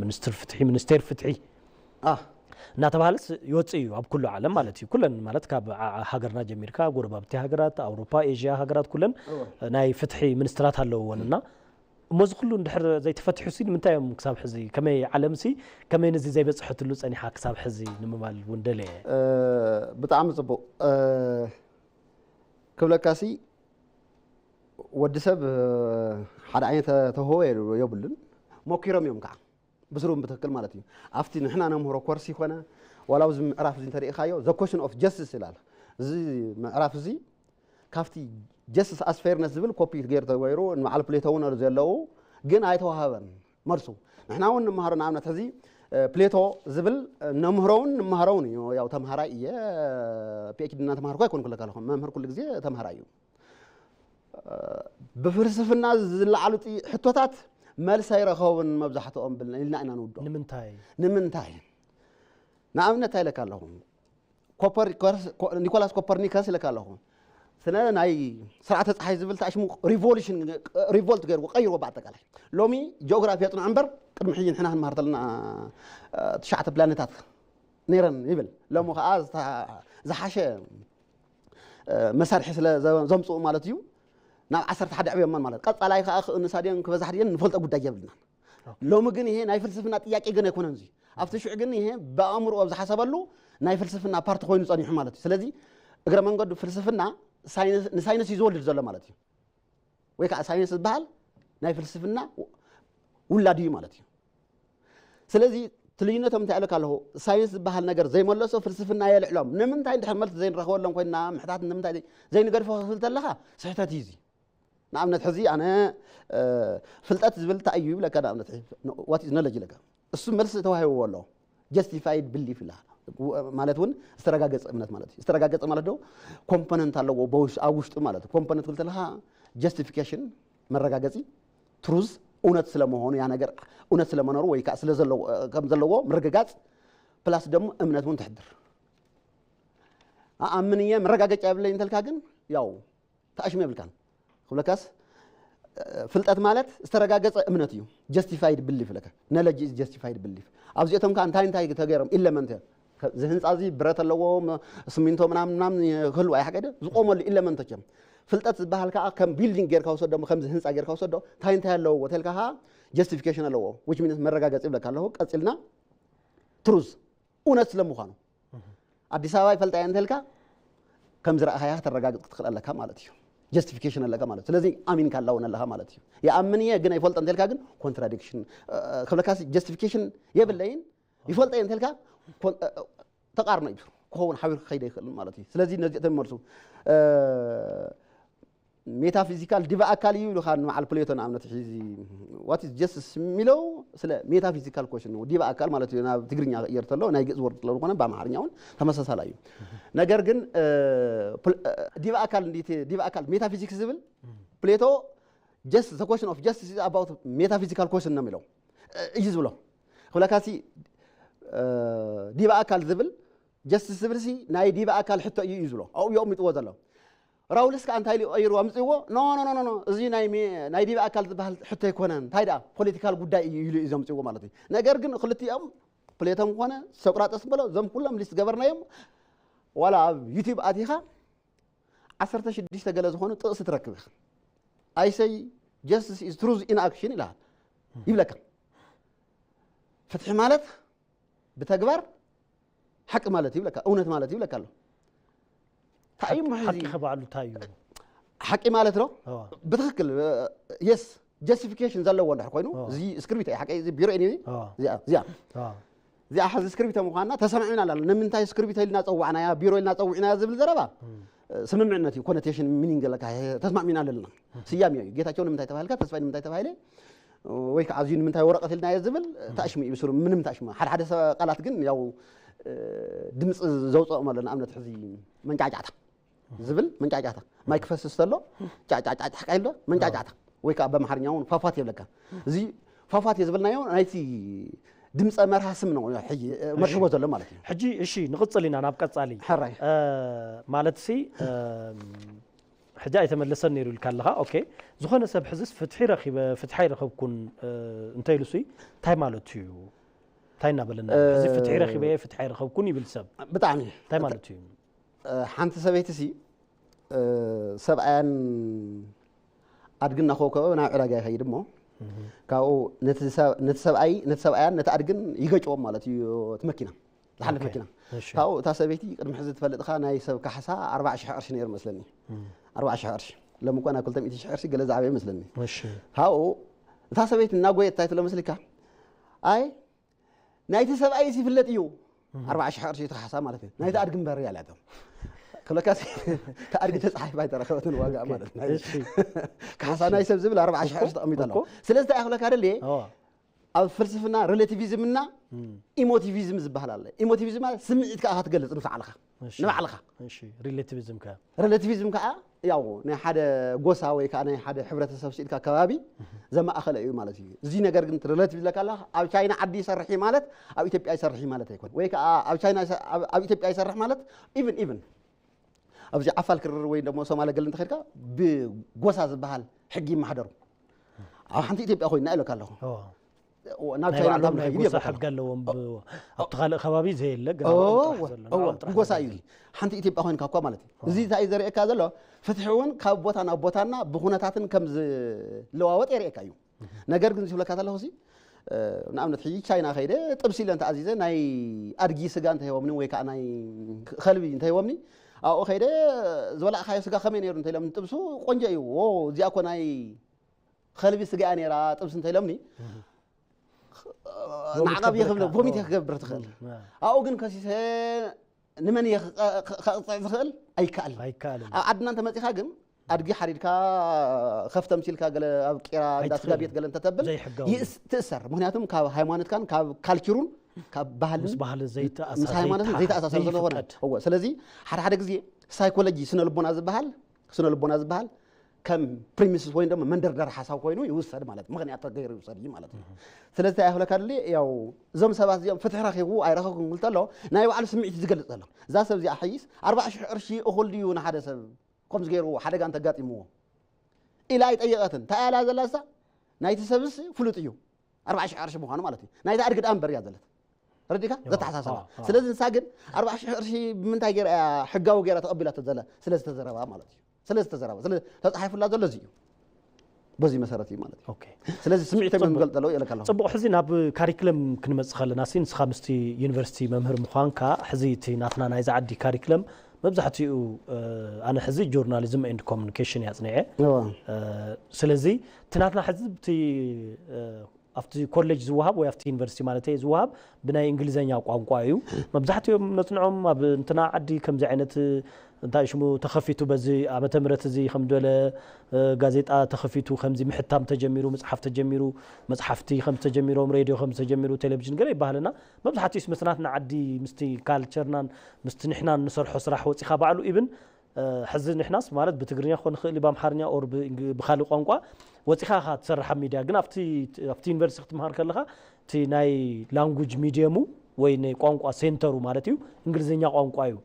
ሚኒስትር ፍትሒ ሚኒስቴር ፍትሒ እናተባሃለስ ይወፅእ እዩ ኣብ ኩሉ ዓለም ማለት እዩ። ኩለን ማለት ካብ ሃገርና ጀሚርካ ጎረባብቲ ሃገራት ኣውሮፓ ኤዥያ ሃገራት ኩለን ናይ ፍትሒ ሚኒስትራት ኣለውወን እና እሞ እዚ ኩሉ እንድሕር ዘይተፈትሑ ሲ ንምንታይ እዮም ክሳብ ሕዚ ከመይ ዓለም ሲ ከመይ ነዚ ዘይበፅሐትሉ ፀኒሓ ክሳብ ሕዚ ንምባል እውን ደለየ። ብጣዕሚ ፅቡቅ ክብለካ ሲ ወዲ ሰብ ሓደ ዓይነት ተውህቦ የብሉን። ሞኪሮም እዮም ከዓ ብስሩም ብትክክል ማለት እዩ። ኣብቲ ንሕና ነምህሮ ኮርስ ይኮነ ዋላ ኣብዚ ምዕራፍ እዚ እንተሪኢኻዮ the question of justice ይላል። እዚ ምዕራፍ እዚ ካብቲ justice as fairness ዝብል ኮፒ ገይሩ ተገይሩ ንበዓል ፕሌቶ እውን ዘለዉ ግን ኣይተዋሃበን መልሱ። ንሕና እውን ንመሃሮ ንኣብነት ሕዚ ፕሌቶ ዝብል ነምህሮውን ንመሃሮውን እዩ። ያው ተምሃራይ እየ ፒኤችዲ እናተምሃርኩ ኣይኮንኩ ለካ ኣለኹም መምህር ኩሉ ግዜ ተምሃራይ እዩ። ብፍልስፍና ዝለዓሉ ሕቶታት መልሲ ኣይረኸቡን መብዛሕትኦም ኢልና ኢና ንውዶ። ንምንታይ ንምንታይ ንኣብነት ኣይለካ ኣለኹ ኒኮላስ ኮፐርኒከስ ኢለካ ኣለኹ ስነ ናይ ስርዓተ ፀሓይ ዝብል ተኣሽሙ ሪቮሉሽን ሪቮልት ገይርዎ ቀይርዎ ብኣጠቃላይ ሎሚ ጂኦግራፊ የፅንዖ እምበር ቅድሚ ሕጂ ንሕና ክንመሃር ተለና ትሽዓተ ፕላኔታት ነይረን ይብል ሎሚ ከዓ ዝሓሸ መሳርሒ ስለ ዘምፅኡ ማለት እዩ ናብ ዓሰርተ ሓደ ዕብዮማ ማለት ቀፃላይ ከዓ ክእንሳ ድየን ክበዛሕ ድየን ንፈልጦ ጉዳይ የብልናን። ሎሚ ግን ይሄ ናይ ፍልስፍና ጥያቄ ግን ኣይኮነን። እዚ ኣብቲ ሽዑ ግን ይሄ ብኣእምሮ ኣብ ዝሓሰበሉ ናይ ፍልስፍና ፓርቲ ኮይኑ ፀኒሑ ማለት እዩ። ስለዚ እግረ መንገዱ ፍልስፍና ንሳይንስ እዩ ዝወልድ ዘሎ ማለት እዩ። ወይ ከዓ ሳይንስ ዝበሃል ናይ ፍልስፍና ውላድ እዩ ማለት እዩ። ስለዚ እቲ ልዩነቶም እንታይ ኣለካ ኣለኹ ሳይንስ ዝበሃል ነገር ዘይመለሶ ፍልስፍና የልዕሎም። ንምንታይ እንድሕር መልሲ ዘይንረኽበሎም ኮይንና ምሕታት ንምንታይ ዘይንገድፎ ክብል ተለኻ ስሕተት እዩ እዚ። ንኣብነት ሕዚ ኣነ ፍልጠት ዝብል እንታይ እዩ ይብለካ ንኣብነት what is knowledge ይለካ እሱ መልሲ ተዋሂብዎ ኣሎ። Justified belief ይላ ማለት እውን ዝተረጋገፀ እምነት ማለት እዩ። ዝተረጋገፀ ማለት ዶ ኮምፖነንት ኣለዎ ኣብ ውሽጡ ማለት ኮምፖነንት ክብል ተለካ ጀስቲፊኬሽን መረጋገፂ ትሩዝ እውነት ስለመሆኑ ያ ነገር እውነት ስለመኖሩ ወይ ከዓ ስለ ዘለዎ ከም ዘለዎ ምርግጋጽ plus ደግሞ እምነት እውን ተሕድር። ኣኣምን እየ መረጋገጫ የብለይ እንተልካ ግን ያው ተኣሽሙ የብልካን። ክብለካስ ፍልጠት ማለት ዝተረጋገጸ እምነት እዩ። Justified belief ለካ knowledge is justified belief። ኣብዚኦቶም ከዓ እንታይ እንታይ ተገይሮም element እዮም። እዚ ህንፃ እዚ ብረት ኣለዎ፣ ስሚንቶ ምናምን ምናምን ክህልዎ ኣይሓቀደ ዝቆመሉ element እዮም። ፍልጠት ዝበሃል ከዓ ከም building ጌርካ ውሰዶ፣ ከምዚ ህንፃ ጌርካ ውሰዶ፣ እንታይ እንታይ ኣለዎ ተልካ ከዓ justification ኣለዎ። Which means መረጋገፂ ይብለካ ኣለኹ። ቀፂልና truth እውነት ስለምዃኑ ኣዲስ ኣበባ ይፈልጣ እየ እንተልካ ከም ዝረኣኻያ ከተረጋግጥ ክትኽእል ኣለካ ማለት እዩ። Justification ኣለካ ማለት እዩ። ስለዚ ኣሚንካ ኣለውን ኣለኻ ማለት እዩ። ይኣምን እየ ግን ኣይፈልጦ እንተልካ ግን contradiction ክብለካ justification የብለይን። ይፈልጦ እየ እንተልካ ተቃርኖ እዩ ክኸውን ሓቢርካ ከይደ ይኽእል ማለት እዩ። ስለዚ ነዚኦም መልሱ metaphysical ዲበ ኣካል እዩ ኢሉካ ንበዓል ፕሌቶ ንኣብነት ሕዚ what is justice የሚለው ስለ metaphysical question ነው። ዲበ ኣካል ማለት እዩ ናብ ትግርኛ ክቕየር ተሎ ናይ ግእዝ word ስለዝኾነ ብኣምሓርኛ እውን ተመሳሳላ እዩ። ነገር ግን ዲበ ኣካል ዲበ ኣካል metaphysics ዝብል ፕሌቶ just the question of justice is about metaphysical question ነው የሚለው እዩ ዝብሎ። ክብለካሲ ዲበ ኣካል ዝብል justice ዝብል ሲ ናይ ዲበ ኣካል ሕቶ እዩ እዩ ዝብሎ ኣብኡ የቕሚጥዎ ዘሎ። ራውልስ ከዓ እንታይ ኢሉ ቀይሩ ኣምፅዎ no no no no እዚ ናይ ዲበ ኣካል ዝበሃል ሕቶ ኣይኮነን እንታይ ደኣ political ጉዳይ እዩ ኢሉ እዩ ዘምፅዎ ማለት እዩ። ነገር ግን ክልቲኦም ፕሌቶም ኮነ ሶቅራጠስ በሎ እዞም ኩሎም list ገበርናዮም ዋላ ኣብ YouTube ኣቲኻ ዓሰርተ ሽዱሽተ ገለ ዝኾኑ ጥቕሲ ትረክብ ኢኻ። I say justice is truth in action ይልሃል ይብለካ። ፍትሒ ማለት ብተግባር ሓቂ ማለት ይብለካ እውነት ማለት ይብለካ ኣሎ። እንታይ እዩ እሞ ሕዚ ሓቂ ከባዕሉ እንታይ እዩ? ሓቂ ማለት ነው። ብትክክል yes justification ዘለዎ እንድሕር ኮይኑ እዚ እስክሪብቶ እዩ ሓቂ እዚ ቢሮ እዩ እዚኣ እዚኣ እዚኣ ሕዚ እስክሪብቶ ምዃና ተሰማዕና ኣላ ንምንታይ እስክሪብቶ ኢልና ፀዋዕናያ ቢሮ ኢልና ፀዊዕናያ ዝብል ዘረባ ስምምዕነት እዩ connotation meaning ዘለካ ተስማዕሚና ኣለና። ስያሜ እዩ ጌታቸው ንምንታይ ተባሂልካ ተስፋይ ንምንታይ ተባሂለ ወይ ከዓ ኣዝዩ ንምንታይ ወረቐት ኢልናዮ ዝብል ታሽሙ እዩ ብስሩ ምንም ታሽሙ ሓደ ሓደ ቃላት ግን ያው ድምፂ ዘውፅኦም ኣሎ ንኣብነት ሕዚ መንጫዕጫዕታ ዝብል መንጫዕጫዕታ ማይ ክፈስስ ተሎ ጫጫጫጫ ሓቃ ኢልዶ መንጫዕጫዕታ ወይ ከዓ በምሓርኛ እውን ፋፋት የብለካ እዚ ፋፋት እየ ዝበልናዮ ናይቲ ድምፀ መርሃ ስም ነው ሕጂ መድህቦ ዘሎ ማለት እዩ። ሕጂ እሺ ንቕፅል ኢና ናብ ቀፃሊ ሕራይ ማለት ሲ ሕጂ ኣይተመለሰን ነይሩ ኢልካ ኣለኻ። ኦኬ ዝኾነ ሰብ ሕዝስ ፍትሒ ረኺበ ፍትሒ ኣይረኸብኩን እንተ ኢሉ ሲ እንታይ ማለቱ እዩ? እንታይ እናበለና እዚ ፍትሒ ረኺበ ፍትሒ ኣይረኸብኩን ይብል ሰብ ብጣዕሚ እንታይ ማለቱ እዩ? ሓንቲ ሰበይቲ ሲ ሰብኣያን ኣድግና ኮከበ ናብ ዕዳጋ ይኸይድ እሞ ካብኡ ነቲ ሰብኣይ ነቲ ሰብኣያን ነቲ ኣድግን ይገጭዎም ማለት እዩ። እቲ መኪና ዝሓልፍ መኪና ካብኡ እታ ሰበይቲ ቅድሚ ሕዚ ትፈልጥካ ናይ ሰብ ካሕሳ ኣርባዓ ሽሕ ቅርሺ ነይሩ መስለኒ። ኣርባዓ ሽሕ ቅርሺ ሎም እኳ ናብ ክልተ ሚእቲ ሽሕ ቅርሺ ገለ ዝዓበየ መስለኒ። ካብኡ እታ ሰበይቲ እናጎየት እንታይ ትብሎ መስልካ? ኣይ ናይቲ ሰብኣይስ ይፍለጥ እዩ ኣርባዓ ሽሕ ቅርሺ እቲ ካሕሳ ማለት እዩ ናይቲ ኣድጊ እምበር እያ እላቶም ክብለካ እቲ ኣድጊ ተፃሒፋ ኣይተረኸበትን ዋጋ ማለት ናይ ካሕሳ ናይ ሰብ ዝብል ኣርባዓ ሽሕ ቅርሺ ተቐሚጡ ኣሎ። ስለዚ እንታይ ክብለካ ደልየ ኣብ ፍልስፍና relativism እና emotivism ዝበሃል ኣሎ። Emotivism ማለት ስምዒት ከዓ ክትገልፅ ንባዕልኻ ንባዕልኻ relativism relativism ከዓ ያው ናይ ሓደ ጎሳ ወይ ከዓ ናይ ሓደ ሕብረተሰብ ስኢልካ ከባቢ ዘማእኸለ እዩ ማለት እዩ። እዚ ነገር ግን relativism ዝለካ ኣለካ ኣብ ቻይና ዓዲ ይሰርሕ ማለት ኣብ ኢትዮጵያ ይሰርሕ ማለት ኣይኮን ወይ ከዓ ኣብ ቻይና ኣብ ኢትዮጵያ ይሰርሕ ማለት even even ኣብዚ ዓፋል ክርር ወይ ደሞ ሶማለ ገለ እንተኸድካ ብጎሳ ዝበሃል ሕጊ ይመሓደሩ። ኣብ ሓንቲ ኢትዮጵያ ኮይና ኢለካ ኣለኹ ናብ ቻይና እንዳምልካ ይዲ የብልካ ሕግ ኣለዎም። ኣብቲ ካልእ ከባቢ ዘየለ ግን ኣብኦም ጥራሕ ዘሎ ኣብኦም ጥራሕ ብጎሳ እዩ። ሓንቲ ኢትዮጵያ ኮይንካ እኳ ማለት እዩ። እዚ እንታይ እዩ ዘርእየካ ዘሎ ፍትሒ እውን ካብ ቦታ ናብ ቦታና ብኩነታትን ከም ዝለዋወጥ የርእየካ እዩ። ነገር ግን ዝብለካ ዘለኹ ሲ ንኣብነት ሕጂ ቻይና ከይደ ጥብሲ ኢለ እንተኣዚዘ ናይ ኣድጊ ስጋ እንተሂቦምኒ ወይ ከዓ ናይ ከልቢ እንተሂቦምኒ ኣብኡ ከይደ ዝበላዕካዮ ስጋ ከመይ ነይሩ እንተኢሎም ጥብሱ ቆንጆ እዩ። እዚኣ እኮ ናይ ከልቢ ስጋ እያ ነይራ ጥብሲ እንተኢሎምኒ ንዓቐብ እየ ክብለ ቮሚት እየ ክገብር ትኽእል። ኣብኡ ግን ከሲሰ ንመን እየ ከቕፅዕ ዝኽእል ኣይከኣልን። ኣብ ዓድና እንተመፂኻ ግን ኣድጊ ሓሪድካ ከፍተም ሲልካ ገለ ኣብ ቂራ እንዳ ስጋ ቤት ገለ እንተተብል ትእሰር። ምክንያቱም ካብ ሃይማኖትካን ካብ ካልቸሩን ካብ ባህልን ምስ ሃይማኖትን ዘይተኣሳሰር ስለዝኾነ እወ። ስለዚ ሓደ ሓደ ግዜ ሳይኮሎጂ ስነ ልቦና ዝበሃል ስነ ልቦና ዝበሃል ከም ፕሪሚስስ ወይ ድማ መንደርደር ሓሳብ ኮይኑ ይውሰድ ማለት እዩ። ምኽንያት ተገይሩ ይውሰድ እዩ ማለት እዩ። ስለዚ እንታይ ይኽለካ ድሊ ያው እዞም ሰባት እዚኦም ፍትሒ ረኺቡ ኣይረኸብኩን ክብል ተሎ ናይ ባዕሉ ስምዒት እዩ ዝገልጽ ዘሎ። እዛ ሰብ እዚኣ ሓይስ ኣርባዓ ሽሕ ቅርሺ እኹል ድዩ ንሓደ ሰብ ከምዚ ገይርዎ ሓደጋ እንተጋጢምዎ ኢላ ኣይጠየቐትን። እንታይ ኢላ ዘላ እሳ ናይቲ ሰብስ ፍሉጥ እዩ ኣርባዓ ሽሕ ቅርሺ ምዃኑ ማለት እዩ። ናይቲ ኣድጊ ደኣ እምበር እያ ዘለት ረዲካ ዋ፣ ዘተሓሳሰባ። ዋ፣ ዋ። ስለዚ ንሳ ግን ኣርባዓ ሽሕ ቅርሺ ብምንታይ ገይራ እያ ሕጋዊ ገይራ ተቐቢላቶ ዘላ ስለ ዝተዘረባ ማለት እዩ። ስለ ዝተዘረባ ስለ ተፃሒፉላ ዘሎ እዚ እዩ። በዚ መሰረት እዩ ማለት እዩ። ኦኬ። ስለዚ ስምዒተይ ጽቡቕ። ምገልጠለው የለካ ኣለኹ። ጽቡቕ፣ ሕዚ ናብ ካሪክለም ክንመጽእ ከለና ሲ ንስኻ ምስቲ ዩኒቨርሲቲ መምህር ምዃንካ ሕዚ እቲ ናትና ናይዚ ዓዲ ካሪክለም መብዛሕትኡ እ፣ ኣነ ሕዚ ጆርናሊዝም ኤንድ ኮሚኒኬሽን እያ ጽኒዐ። እዋ። እ፣ ስለዚ እቲ ናትና ሕዚ እቲ እ፣ ኣብቲ ኮሌጅ ዝወሃብ ወይ ኣብቲ ዩኒቨርሲቲ ማለት ዝወሃብ ብናይ እንግሊዝኛ ቋንቋ እዩ። መብዛሕትኦም ነጽንዖም ኣብ እንትና ዓዲ ከምዚ ዓይነት እንታይ ሽሙ ተኸፊቱ በዚ ዓመተ ምህረት እዚ ከም ዝበለ እ፣ ጋዜጣ ተኸፊቱ ከምዚ ምሕታም ተጀሚሩ፣ መጽሓፍ ተጀሚሩ፣ መጽሓፍቲ ከም ተጀሚሮም፣ ሬድዮ ከም ተጀሚሩ፣ ቴሌቪዥን ገለ ይበሃልና። መብዛሕትኡ ምስ ናትና ዓዲ ምስቲ ካልቸርናን ምስቲ ንሕና ንሰርሖ ስራሕ ወጺኻ ባዕሉ ኢብን እ፣ ሕዚ ንሕናስ ማለት ብትግርኛ ክኾን ይኽእል እዩ፣ ብኣምሓርኛ ኦር ብእንግ- ብካሊእ ቋንቋ ወጺኻ ኢኻ ትሰርሕ ኣብ ሚድያ። ግን ኣብቲ ኣብቲ ዩኒቨርሲቲ ክትምሃር ከለኻ እቲ ናይ ላንጉጅ ሚድየሙ ወይ ናይ ቋንቋ ሴንተሩ ማለት እዩ እንግሊዝኛ ቋንቋ እዩ።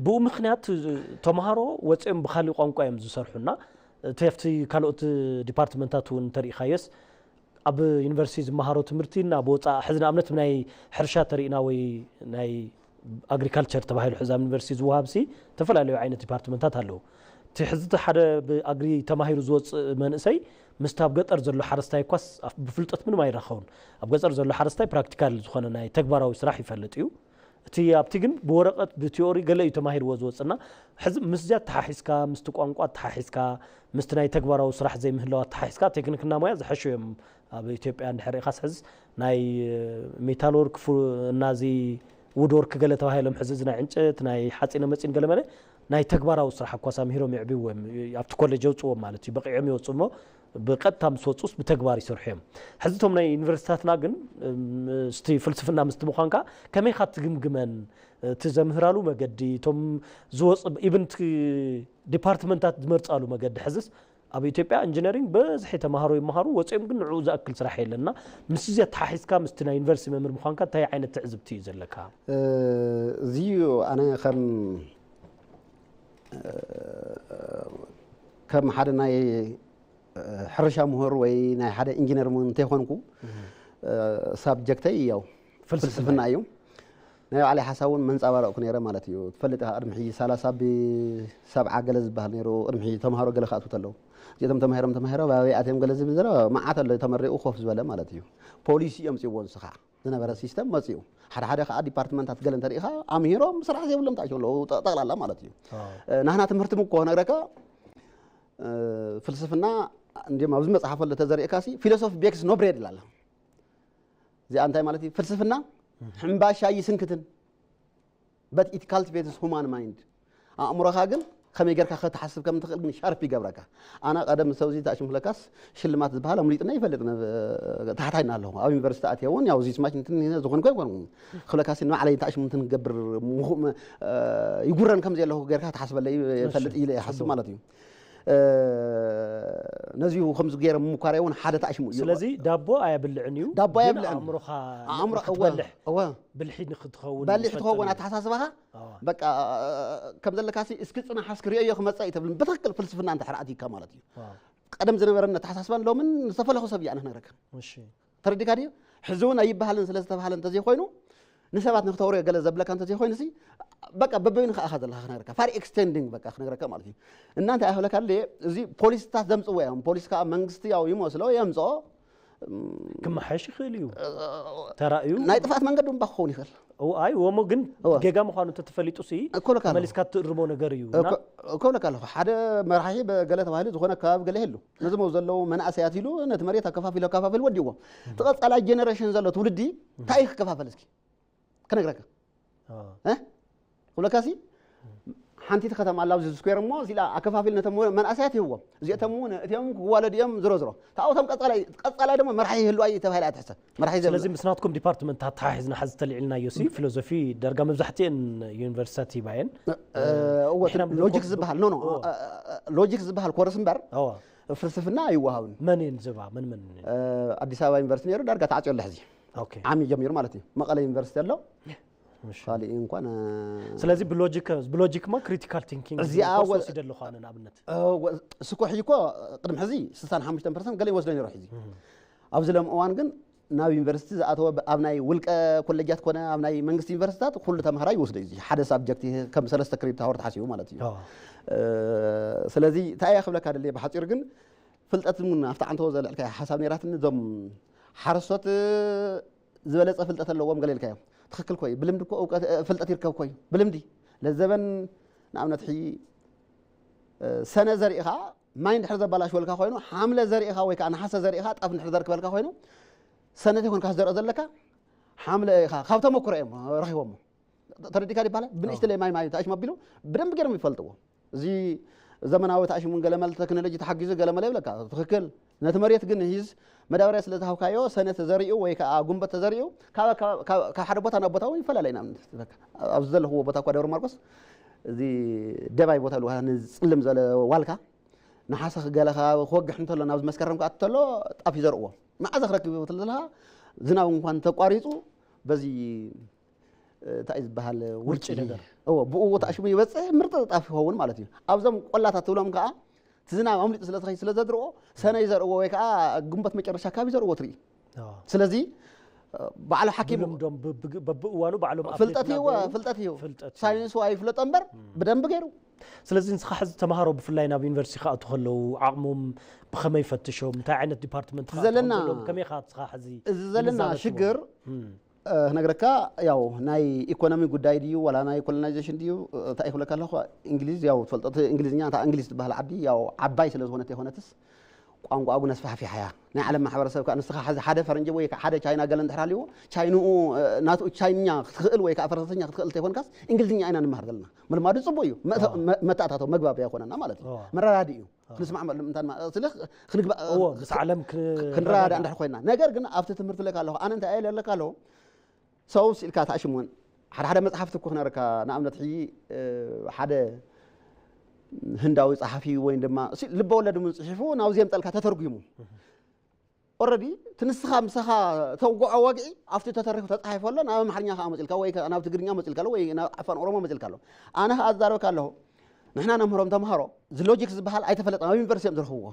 ብኡ ምኽንያት ተምሃሮ ወፂኦም ብካሊእ ቋንቋ እዮም ዝሰርሑና። እቲ ኣብቲ ካልኦት ዲፓርትመንታት እውን እንተሪኢኻዮስ ኣብ ዩኒቨርሲቲ ዝመሃሮ ትምህርቲ እና ኣብ ወፃእ ሕዚ ንኣብነት ናይ ሕርሻ ተሪእና ወይ ናይ ኣግሪካልቸር ተባሂሉ ሕዚ ኣብ ዩኒቨርሲቲ ዝወሃብ ሲ ዝተፈላለዩ ዓይነት ዲፓርትመንታት ኣለዉ። እቲ ሕዚ እቲ ሓደ ብኣግሪ ተማሂሩ ዝወፅእ መንእሰይ ምስቲ ኣብ ገጠር ዘሎ ሓረስታይ እኳስ ኣፍ- ብፍልጠት ምንም ኣይራኸቡን። ኣብ ገጠር ዘሎ ሓረስታይ ፕራክቲካል ዝኾነ ናይ ተግባራዊ ስራሕ ይፈልጥ እዩ። እቲ ኣብቲ ግን ብወረቐት ብቲዮሪ ገለ እዩ ተማሂርዎ ዝወፅና። ሕዚ ምስዚያ ተሓሒዝካ ምስቲ ቋንቋ ተሓሒዝካ ምስቲ ናይ ተግባራዊ ስራሕ ዘይምህላዋ ተሓሒዝካ ቴክኒክና ሞያ ዝሐሹ እዮም። ኣብ ኢትዮጵያ እንድሕር ኢኻስ ሕዚ ናይ ሜታል ወርክ ፉ- እና እዚ ውድ ወርክ ገለ ተባሂሎም ሕዚ እዚ ናይ ዕንጨት ናይ ሓፂነ መፂን ገለመለ ናይ ተግባራዊ ስራሕ እኳ ሳምሂሮም የዕብይዎ እዮም። ኣብቲ ኮሌጅ የውፅዎም ማለት እዩ። በቂዖም ይወፁ እሞ ብቀጥታ ምስ ወፁስ ብተግባር ይሰርሑ እዮም። ሕዚ እቶም ናይ ዩኒቨርሲቲታትና ግን ምስቲ ፍልስፍና ምስቲ ምዃንካ ከመይካ ትግምግመን እቲ ዘምህራሉ መገዲ እቶም ዝወፅ ኢብን እቲ ዲፓርትመንታት ዝመርፃሉ መገዲ ሕዝስ ኣብ ኢትዮጵያ ኢንጂነሪንግ በዝሒ ተምሃሮ ይመሃሩ ወፂኦም ግን ንዕኡ ዝኣክል ስራሕ የለና። ምስ እዚ ኣተሓሒዝካ ምስቲ ናይ ዩኒቨርሲቲ መምህር ምዃንካ እንታይ ዓይነት ትዕዝብቲ እዩ ዘለካ? እዚ እዩ ኣነ ከም ከም ሓደ ናይ ሕርሻ ምሁር ወይ ናይ ሓደ ኢንጂነር እውን እንተይኮንኩ ሳብጀክተይ ያው ፍልስፍና እዩ። ናይ ባዕለይ ሓሳብ እውን መንፃባረቕኩ ነይረ ማለት እዩ። ትፈልጥ ኢኻ ቅድሚ ሕጂ ሰላሳ ብሰብዓ ገለ ዝበሃል ነይሩ። ቅድሚ ሕጂ ተምሃሮ ገለ ክኣትዉ ተለዉ እዚኦም ተማሂሮም ተማሂሮ ባበይ ኣትዮም ገለ ዝብል ዘረባ መዓት ኣሎ ተመሪቑ ኮፍ ዝበለ ማለት እዩ። ፖሊሲ እዮም ፅዎ ንስኻ ዝነበረ ሲስተም መፅኡ ሓደ ሓደ ከዓ ዲፓርትመንታት ገለ እንተሪኢኻ ኣምሂሮም ስራሕ ዘይብሎም ተኣሽዮም ኣለዉ ጠ- ጠቕላላ ማለት እዩ። ናህና ትምህርቲ ምኮ ነግረካ ፍልስፍና እንዲም ኣብዚ መፅሓፍ ኣሎ ተዘሪእካ ሲ ፊሎሶፊ ቤክስ ኖ ብሬድ ይላለ። እዚኣ እንታይ ማለት እዩ? ፍልስፍና ሕምባሻ ይስንክትን but it cultivates human mind ኣእምሮኻ ግን ከመይ ጌርካ ክትሓስብ ከም ትኽእል ግን ሻርፕ ይገብረካ። ኣነ ቀደም ሰብዚ ታሽም ክለካስ ሽልማት ዝበሃል ኣምሊጥና ይፈልጥ ታሕታይና ኣለኹ ኣብ ዩኒቨርሲቲ ኣትየ እውን ያው እዚ ስማች እንትን ዝኾንኩ ኣይኮንኩ ክለካሲ ንባዕለይ ታሽም እንትን ክገብር ይጉረን ከም ዘለኹ ጌርካ ትሓስበለይ ይፈልጥ ኢለ ይሓስብ ማለት እዩ። ነዚ ከምዚ ገይረ ምሙካረይ እውን ሓደ ታሽሙ እዩ። ስለዚ ዳቦ ኣየብልዕን እዩ ዳቦ ግን ኣየብልዕን። ኣእምሮኻ ኣእምሮ ክትበልሕ እወ ብልሒ ንክትኸውን በሊሕ ይፈጥር ትኸውን እዩ። ኣተሓሳስባኻ ኣዋ። በቃ ከም ዘለካ ሲ እስኪ ፅናሕ እስኪ ርእዮ ክመፀ እዩ ተብል ብትክክል ፍልስፍና እንተ ሕርኣት ይካ ማለት እዩ። ኣዋ። ቀደም ዝነበረና ኣተሓሳስባን ሎምን ዝተፈለኹ ሰብ እያ ንክነግረካ እሺ ተረዲካ ድዩ? ሕዚ እውን ኣይበሃልን ስለ ዝተባሃለ እንተዘይኮይኑ ንሰባት ንክተውርዮ ገለ ዘብለካ እንተዘይኮይኑ ሲ በቃ በበይኑ ከኣኻ ዘለካ ክነግረካ ፋር ኤክስቴንዲንግ በቃ ክነግረካ ማለት እዩ። እናንተ ኣይክብለካ ድየ እዚ ፖሊስታት ዘምፅዎ እዮም። ፖሊስ ከዓ መንግስቲ ያው ይመስሎ የምፅኦ ክመሓየሽ ይኽእል እዩ ተራእዩ ናይ ጥፍኣት መንገዲ እምባ ክኸውን ይኽእል። እው፣ ኣይ ወሞ ግን እወ። ጌጋ ምዃኑ እንተተፈሊጡ ሲ እኮ ልካ ኣለኹ። ተመሊስካ ትእርሞ ነገር እዩ እና እኮ- እኮ ልካ ኣለኹ ሓደ መራሒ በ- ገለ ተባሂሉ ዝኾነ ከባቢ ገለ ይህሉ ነዚ መው ዘለዉ መናእሰያት ኢሉ ነቲ መሬት ኣከፋፊሉ ኣከፋፊሉ ወዲዎም። እቲ ቀፃላይ ጀነሬሽን ዘሎ ትውልዲ እንታይ እዩ ክከፋፈል እስኪ ክነግረካ ኣዎ። እ? ክብለካ ሲ ሓንቲ ከተማ ኣላ ኣብዚ ስኩዌር እሞ እዚኣ ኣከፋፊል ነቶም መናእሰያት ይህዎም። እዚኣቶም እውን እቲኦም ክዋለዱ እዮም ዝሮ ዝሮ። ታውቶም ቀጻላይ ቀጻላይ ድማ መራሒ ይህሉ ኣይ ተባሂላ ትሕሰብ። መራሒ ዘብላ ስለዚህ ምስ ናትኩም ዲፓርትመንት ኣተሓሒዝና ሓዚ ተልዒልናዮ ሲ ፊሎዞፊ ዳርጋ መብዛሕትኤን ዩኒቨርሲታት ሂባየን እወ ሎጂክ ዝበሃል ኖ ኖ ሎጂክ ዝበሃል ኮርስ እምበር ፍልስፍና ኣይወሃብን። መን እየን ዝባ መን መን ኣዲስ ኣበባ ዩኒቨርሲቲ ነይሩ ዳርጋ ተዓፅዮ ኣሎ ሕዚ ዓሚ ጀሚሩ ማለት እዩ። መቐለ ዩኒቨርሲቲ ኣሎ። ካልእ እንኳን ስለዚ ብሎጂክ ብሎጂክማ ክሪቲካል ቲንኪንግ እዚኣ ኮርስ ወስደ ኣለኹ ኣነ ንኣብነት ስኮ ሕጂ እኮ ቅድሚ ሕዚ ስሳን ሓሙሽተን ፐርሰንት ገለ ይወስዶ ነይሩ። ሕዚ ኣብዚ ሎም እዋን ግን ናብ ዩኒቨርሲቲ ዝኣተወ ኣብ ናይ ውልቀ ኮሌጃት ኮነ ኣብ ናይ መንግስቲ ዩኒቨርሲቲታት ኩሉ ተምሃራይ ይወስዶ እዩ። ሓደ ሳብጀክት ከም ሰለስተ ክሬዲት ኣወር ተሓሲቡ ማለት እዩ። ስለዚ እንታይ እያ ክብለካ ደልየ ብሓፂሩ ግን ፍልጠት እውን ኣብቲ ዓንተዎ ዘልዕልካ ሓሳብ ነይራትኒ እዞም ሓረስቶት ዝበለፀ ፍልጠት ኣለዎም ገለ ኢልካዮም። ትኽክል ኮይ ብልምዲ እኮ እውቀት ፍልጠት ይርከብ ኮይ ብልምዲ ለዘበን ንኣብነት ሕጂ ሰነ ዘሪእኻ ማይ እንድሕር ዘባላሽወልካ ኮይኑ ሓምለ ዘሪእኻ ወይ ከዓ ነሓሰ ዘሪእኻ ጣፍ እንድሕር ዘርክበልካ ኮይኑ ሰነ ተይኮንካ ዘርኦ ዘለካ ሓምለ ኢኻ ካብ ተመክሮ እዮም ረኺቦሞ። ተረዲካ ይባሃል ብንእሽተለይ ማይ ማይ ታሽሙ ኣቢሉ ብደንብ ገይሮም ይፈልጥዎ። እዚ ዘመናዊ ታሽሙ ገለመለ ቴክኖሎጂ ተሓጊዙ ገለመለ ይብለካ ትኽክል። ነቲ መሬት ግን ሂዝ መዳበርያ ስለ ዝሃብካዮ ሰነ ተዘሪኡ ወይ ከዓ ጉንበት ተዘሪኡ ካብ ሓደ ቦታ ናብ ቦታ እውን ይፈላለ ኢና። ኣብዚ ዘለኽዎ ቦታ እኳ ደብረ ማርቆስ እዚ ደባይ ቦታ ልዋ ንፅልም ዘለ ዋልካ ነሓሰ ክገለ ክወግሕ እንተሎ ናብዚ መስከረም ክኣቱ ተሎ ጣፍ ይዘርእዎ። መዓዘ ክረክብ ይብል ዘለካ ዝናብ እንኳን ተቋሪፁ በዚ እንታይ ዝበሃል ውርጭ ነገር ብኡ ተኣሽሙ ይበፅሕ ምርጥ ጣፍ ይኸውን ማለት እዩ። ኣብዞም ቆላታት ትብሎም ከዓ እቲ ዝናብ ኣምሊጡ ስለ ዝኸይ ስለ ዘድርኦ ሰነ ይዘርእዎ ወይ ከዓ ግንቦት መጨረሻ ካብ ይዘርእዎ ትርኢ። ስለዚ ባዕሉ ሓኪም ልምዶም በብእዋኑ ባዕሎም ፍልጠት ይወ ፍልጠት እዩ። ሳይንሱ ኣይፍለጦ እምበር ብደንብ ገይሩ ስለዚ ንስኻ ሕዚ ተምሃሮ ብፍላይ ናብ ዩኒቨርሲቲ ክኣቱ ከለዉ ዓቕሞም ብኸመይ ፈትሾም እንታይ ዓይነት ዲፓርትመንት ክኣቱ ዘለና- ከለዎም ከመይ ኢኻ ንስኻ ሕዚ እዚ ዘለና ይዛረብዎ? ሽግር ክነግረካ ያው ናይ ኢኮኖሚ ጉዳይ ድዩ ዋላ ናይ ኮሎናይዜሽን ድዩ እንታይ ክብለካ ኣለኹ። እንግሊዝ ያው ትፈልጦ እቲ እንግሊዝኛ እታ እንግሊዝ ትበሃል ዓዲ ያው ዓባይ ስለ ዝኾነት የኾነትስ ቋንቋ እውን ኣስፋሕፊሓ እያ። ናይ ዓለም ማሕበረሰብ ከዓ ንስኻ ሕዚ ሓደ ፈረንጂ ወይ ከዓ ሓደ ቻይና ገለ እንድሕር ሃልይዎ ቻይንኡ ናትኡ ቻይንኛ ክትኽእል ወይ ከዓ ፈረንሰኛ ክትኽእል እንተይኮንካስ እንግሊዝኛ ኢና ንመሃር ዘለና። ምልማዱ ፅቡቅ እዩ። መተኣታተው መግባብ ይኮነና ማለት እዩ። መረዳድእ እዩ። ክንስማዕመሉ ምንታን ስለ ክንግባእ እዎ ምስ ዓለም ክ- ክንረዳዳ እንድሕር ኮይና ነገር ግን ኣብቲ ትምህርቲ ለካ ኣለኹ ኣነ እንታይ እየ ለካ ኣለኹ ሰው ስኢልካ ታሽሙን ሓደ ሓደ መፅሓፍቲ እኮ ክነረካ ንኣብነት ሕጂ ሓደ ህንዳዊ ፀሓፊ ወይ ድማ ልበ ወለድ እውን ፅሒፉ ናብዚ የምፀልካ ተተርጉሙ ኦረዲ ትንስኻ ምሳኻ ተውግዖ ወግዒ ኣብቲ ተተሪኹ ተፃሒፎ ኣሎ ናብ ኣምሓርኛ ከዓ መፅልካ ወይ ናብ ትግርኛ መፅልካ ኣሎ ወይ ናብ ዓፋን ኦሮሞ መፅልካ ኣሎ ኣነ ከዓ ዝዛረበካ ኣለኹ ንሕና ነምህሮም ተምሃሮ እዚ ሎጂክ ዝበሃል ኣይተፈለጠ ኣብ ዩኒቨርሲቲ እዮም ዝረኽብዎ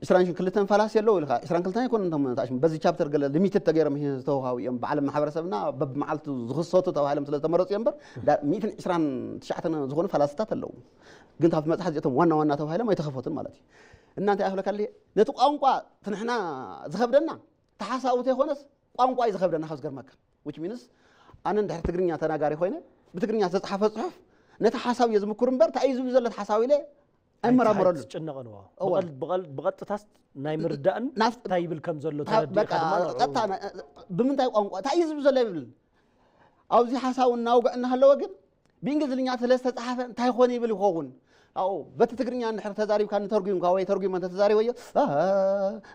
ዕስራን ክልተን ፋላሲ ኣለዉ ኢልካ ዕስራን ክልተን ኣይኮነን እቶም ተኣሽሙ በዚ ቻፕተር ገለ ሊሚትድ ተገይሮም ዝተዋሃቡ እዮም በዓለም ማሕበረሰብና በብመዓልቱ ዝኽሰቱ ተባሂሎም ስለ ዝተመረፁ እዮም እምበር ሚእትን ዕስራን ትሽዓተን ዝኾኑ ፋላስታት ኣለዉ ግን ካብቲ መፅሓፍ እዚኣቶም ዋና ዋና ተባሂሎም ኣይተኸፈቱን ማለት እዩ እና እንታይ ኣኽለካ ነቲ ቋንቋ እቲ ንሕና ዝኸብደና ተሓሳዊ ተይኮነስ ቋንቋ እዩ ዝኸብደና ካብ ዝገርመካ which means ኣነ እንድሕር ትግርኛ ተናጋሪ ኮይነ ብትግርኛ ዝተፅሓፈ ፅሑፍ ነቲ ሓሳብ እየ ዝምኩር እምበር እንታይ እዩ ዝብል ዘሎ ሓሳብ ኢለ ኣይመራመረሉ ትጭነቕን ብቐጥታስ ናይ ምርዳእን እንታይ ይብል ከም ዘሎ ተረዲእካ ድማ ቀጥታ ብምንታይ ቋንቋ እንታይ እዩ ዝብል ዘሎ ይብል ኣብዚ ሓሳብ እናውግዕ እናሃለወ ግን ብእንግሊዝኛ ስለ ዝተፅሓፈ እንታይ ኮን ይብል ይኸውን ኣው በቲ ትግርኛ እንድሕር ተዛሪብካ ንተርጉምካ ወይ ተርጉመ እንተተዛሪበዮ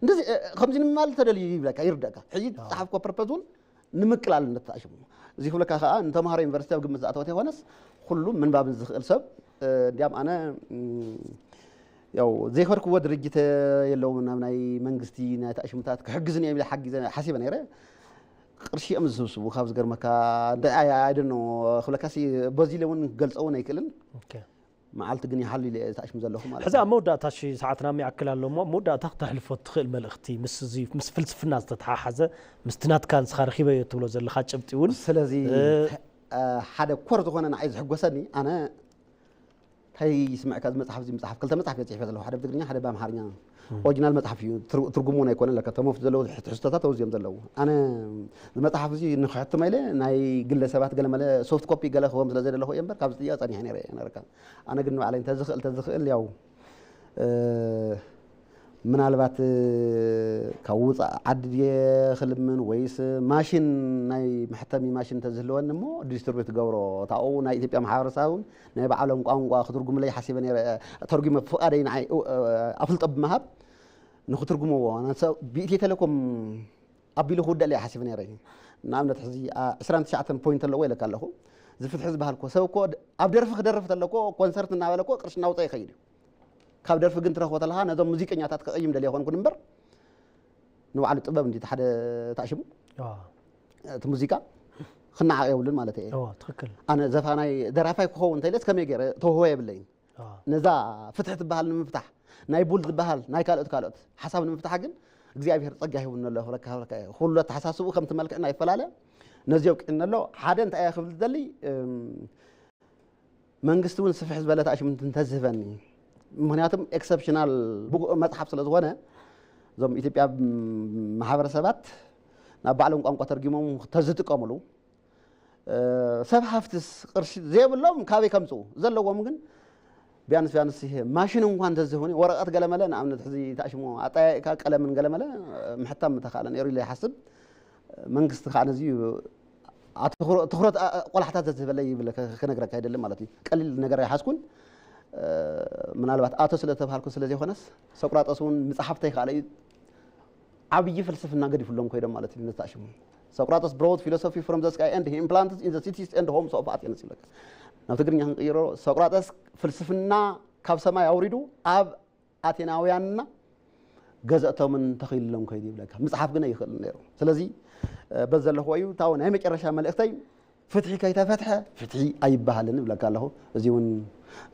እንደዚ ከምዚ ንምባል ተደልዩ ይብለካ ይርደእካ ሕጂ ዝፀሓፍኮ ፐርፐዝ እውን ንምቅላል እንተኣሽሙ እዚ ክብለካ ከዓ ንተምሃሮ ዩኒቨርሲቲ ኣብ ግምት ዝኣተወት የኾነስ ኩሉ ምንባብን ዝኽእል ሰብ እንዲያም ኣነ ያው ዘይኸድክዎ ድርጅት የለውም ናብ ናይ መንግስቲ ናይ ተኣሽሙታት ክሕግዝን እዮም ሓጊዘ ሓሲበ ነይረ ቅርሺ እዮም ዝስብስቡ ካብ ዝገርመካ ኣይደኖ ክብለካሲ በዚ ኢለ እውን ክገልፀ እውን ኣይክእልን መዓልቲ ግን ይሓሉ ኢለ እየ ተኣሽሙ ዘለኹ ማለት ሕዚ ኣብ መወዳእታ ሺ ሰዓትና ይኣክል ኣሎ እሞ ኣብ መወዳእታ ክተሕልፎ ትኽእል መልእኽቲ ምስ እዚ ምስ ፍልስፍና ዝተተሓሓዘ ምስቲ ናትካ ንስኻ ረኺበዮ ትብሎ ዘለኻ ጭብጢ እውን ስለዚ ሓደ ኮር ዝኾነ ንዓይ ዝሕጎሰኒ ኣነ እንታይ ይስምዕካ እዚ መፅሓፍ እዚ መፅሓፍ ክልተ መፅሓፍ እየ ፅሒፈ ዘለኹ ሓደ ብትግርኛ ሓደ ብኣምሓርኛ ኦሪጂናል መፅሓፍ እዩ ትርጉሙ እውን ኣይኮነ ለካ ተመፍት ዘለዉ ትሕዝቶታት ኣውዚኦም ዘለዉ ኣነ እዚ መፅሓፍ እዚ ንክሕትመ ኢለ ናይ ግለ ሰባት ገለ መለ ሶፍት ኮፒ ገለ ክህቦም ስለ ዘደለኹ እየ እምበር ካብዚ ጥያ ፀኒሐ ነረ ነረካ ኣነ ግን ንባዕለይ እንተዝኽእል ተዝኽእል ያው ምናልባት ካብ ውፃእ ዓዲ ድየ ክልምን ወይስ ማሽን ናይ መሕተሚ ማሽን እንተዝህልወኒ እሞ ዲስትሪቢዩት ገብሮ ታኡ ናይ ኢትዮጵያ ማሕበረሰብ እውን ናይ ባዕሎም ቋንቋ ክትርጉምለይ ሓሲበ ነረ። ተርጉመ ፍቓደይ ንዓይ ኣፍልጦ ብምሃብ ንክትርጉምዎ ብኢትዮ ቴሌኮም ኣቢሉ ክውደል እየ ሓሲብ ነረ። ንኣብነት ሕዚ ዕስራን ትሽዓተን ፖይንት ኣለዎ ኢለካ ኣለኹ። ዝፍትሒ ዝበሃልኮ ሰብ እኮ ኣብ ደርፊ ክደርፍ ተለኮ ኮንሰርት እናበለኮ ቅርሺ እናውፀ ይኸይድ እዩ። ካብ ደርፊ ግን ትረኽቦ ተለካ ነዞም ሙዚቀኛታት ክቕይም ደልየ ኮንኩን እምበር ንባዕሉ ጥበብ እንዲ ሓደ ታሽሙ እቲ ሙዚቃ ክነዓቕ የብሉን ማለት እየ። ትክክል። ኣነ ዘፋናይ ደራፋይ ክኸውን እንተኢለስ ከመይ ገይረ ተውህቦ የብለይን። ነዛ ፍትሒ ትበሃል ንምፍታሕ ናይ ቡል ዝበሃል ናይ ካልኦት ካልኦት ሓሳብ ንምፍታሕ ግን እግዚኣብሔር ፀጋ ሂቡና ኣሎ። ክብለካ ክብለካ እየ። ኩሉ ኣተሓሳስቡ ከምቲ መልክዕና ይፈላለ። ነዚ ኣብቂዕኒ ኣሎ። ሓደ እንታይ እየ ክብል ዝደሊ መንግስቲ እውን ስፍሕ ዝበለ ታሽምንት እንተዝህበኒ ምክንያቱም ኤክሰፕሽናል መፅሓፍ ስለ ዝኾነ እዞም ኢትዮጵያ ማሕበረሰባት ናብ ባዕሎም ቋንቋ ተርጊሞም ተዝጥቀምሉ ሰብ ሃፍትስ ቅርሺ ዘይብሎም ካበይ ከምፅኡ ዘለዎም ግን ቢያንስ ቢያንስ ይሄ ማሽን እንኳን እንተዝሆነ ወረቀት ገለመለ ንኣብነት ሕዚ ታሽሞ ኣጠያይካ ቀለምን ገለመለ ምሕታም ምተካለ ነይሩ ኢለ ይሓስብ። መንግስቲ ከዓ ነዚ ትኩረት ቆላሕታት ዘዝህበለ ይብል ክነግረካ ኣይደልን ማለት እዩ። ቀሊል ነገር ኣይሓዝኩን። ምናልባት ኣቶ ስለተባሃልኩ ስለዘይኮነስ ሰቁራጠስ እውን ምፅሓፍ ተይከኣለ እዩ ዓብዪ ፍልስፍና ገዲፉሎም ኮይዶም ማለት እዩ። ነታሽሙ ሰቁራጠስ brought philosophy from the sky and he implanted in the cities and homes of Athens ይብለካ። ናብ ትግርኛ ክንቅይሮ ሰቁራጠስ ፍልስፍና ካብ ሰማይ ኣውሪዱ ኣብ ኣቴናውያንና ገዘእቶምን ተኺልሎም ከይዱ ይብለካ። ምፅሓፍ ግን ኣይኽእልን ነይሩ። ስለዚ በዚ ዘለኹ እዩ። እታው ናይ መጨረሻ መልእክተይ ፍትሒ ከይተፈትሐ ፍትሒ ኣይበሃልን እብለካ ኣለኹ። እዚ እውን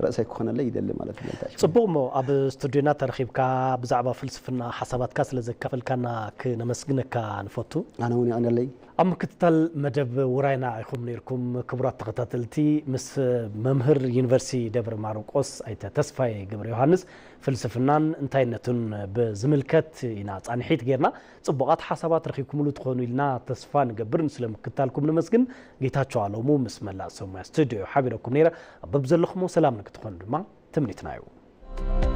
ርእሰይ ክኾነለይ ይደሊ ማለት እዩ። ፅቡቅ እሞ ኣብ ስቱዲዮና ተረኺብካ ብዛዕባ ፍልስፍና ሓሳባትካ ስለ ዘካፈልካና ክነመስግነካ ንፈቱ። ኣነ እውን ይቐነለይ። ኣብ ምክትታል መደብ ውራይና ኢኹም ነርኩም ክቡራት ተኸታተልቲ ምስ መምህር ዩኒቨርሲቲ ደብረ ማርቆስ ኣይተ ተስፋይ ገብረ ዮሃንስ ፍልስፍናን እንታይነቱን ብዝምልከት ኢና ፃንሒት ጌርና። ፅቡቓት ሓሳባት ረኺብኩምሉ ትኾኑ ኢልና ተስፋ ንገብር። ንስለ ምክታልኩም ንመስግን። ጌታቸው ኣለሙ ምስ መላእ ሰብ ሞያ ስቱዲዮ ሓቢረኩም ነይረ። ኣብ በብዘለኹሞ ሰላም ንክትኾኑ ድማ ትምኒትና እዩ።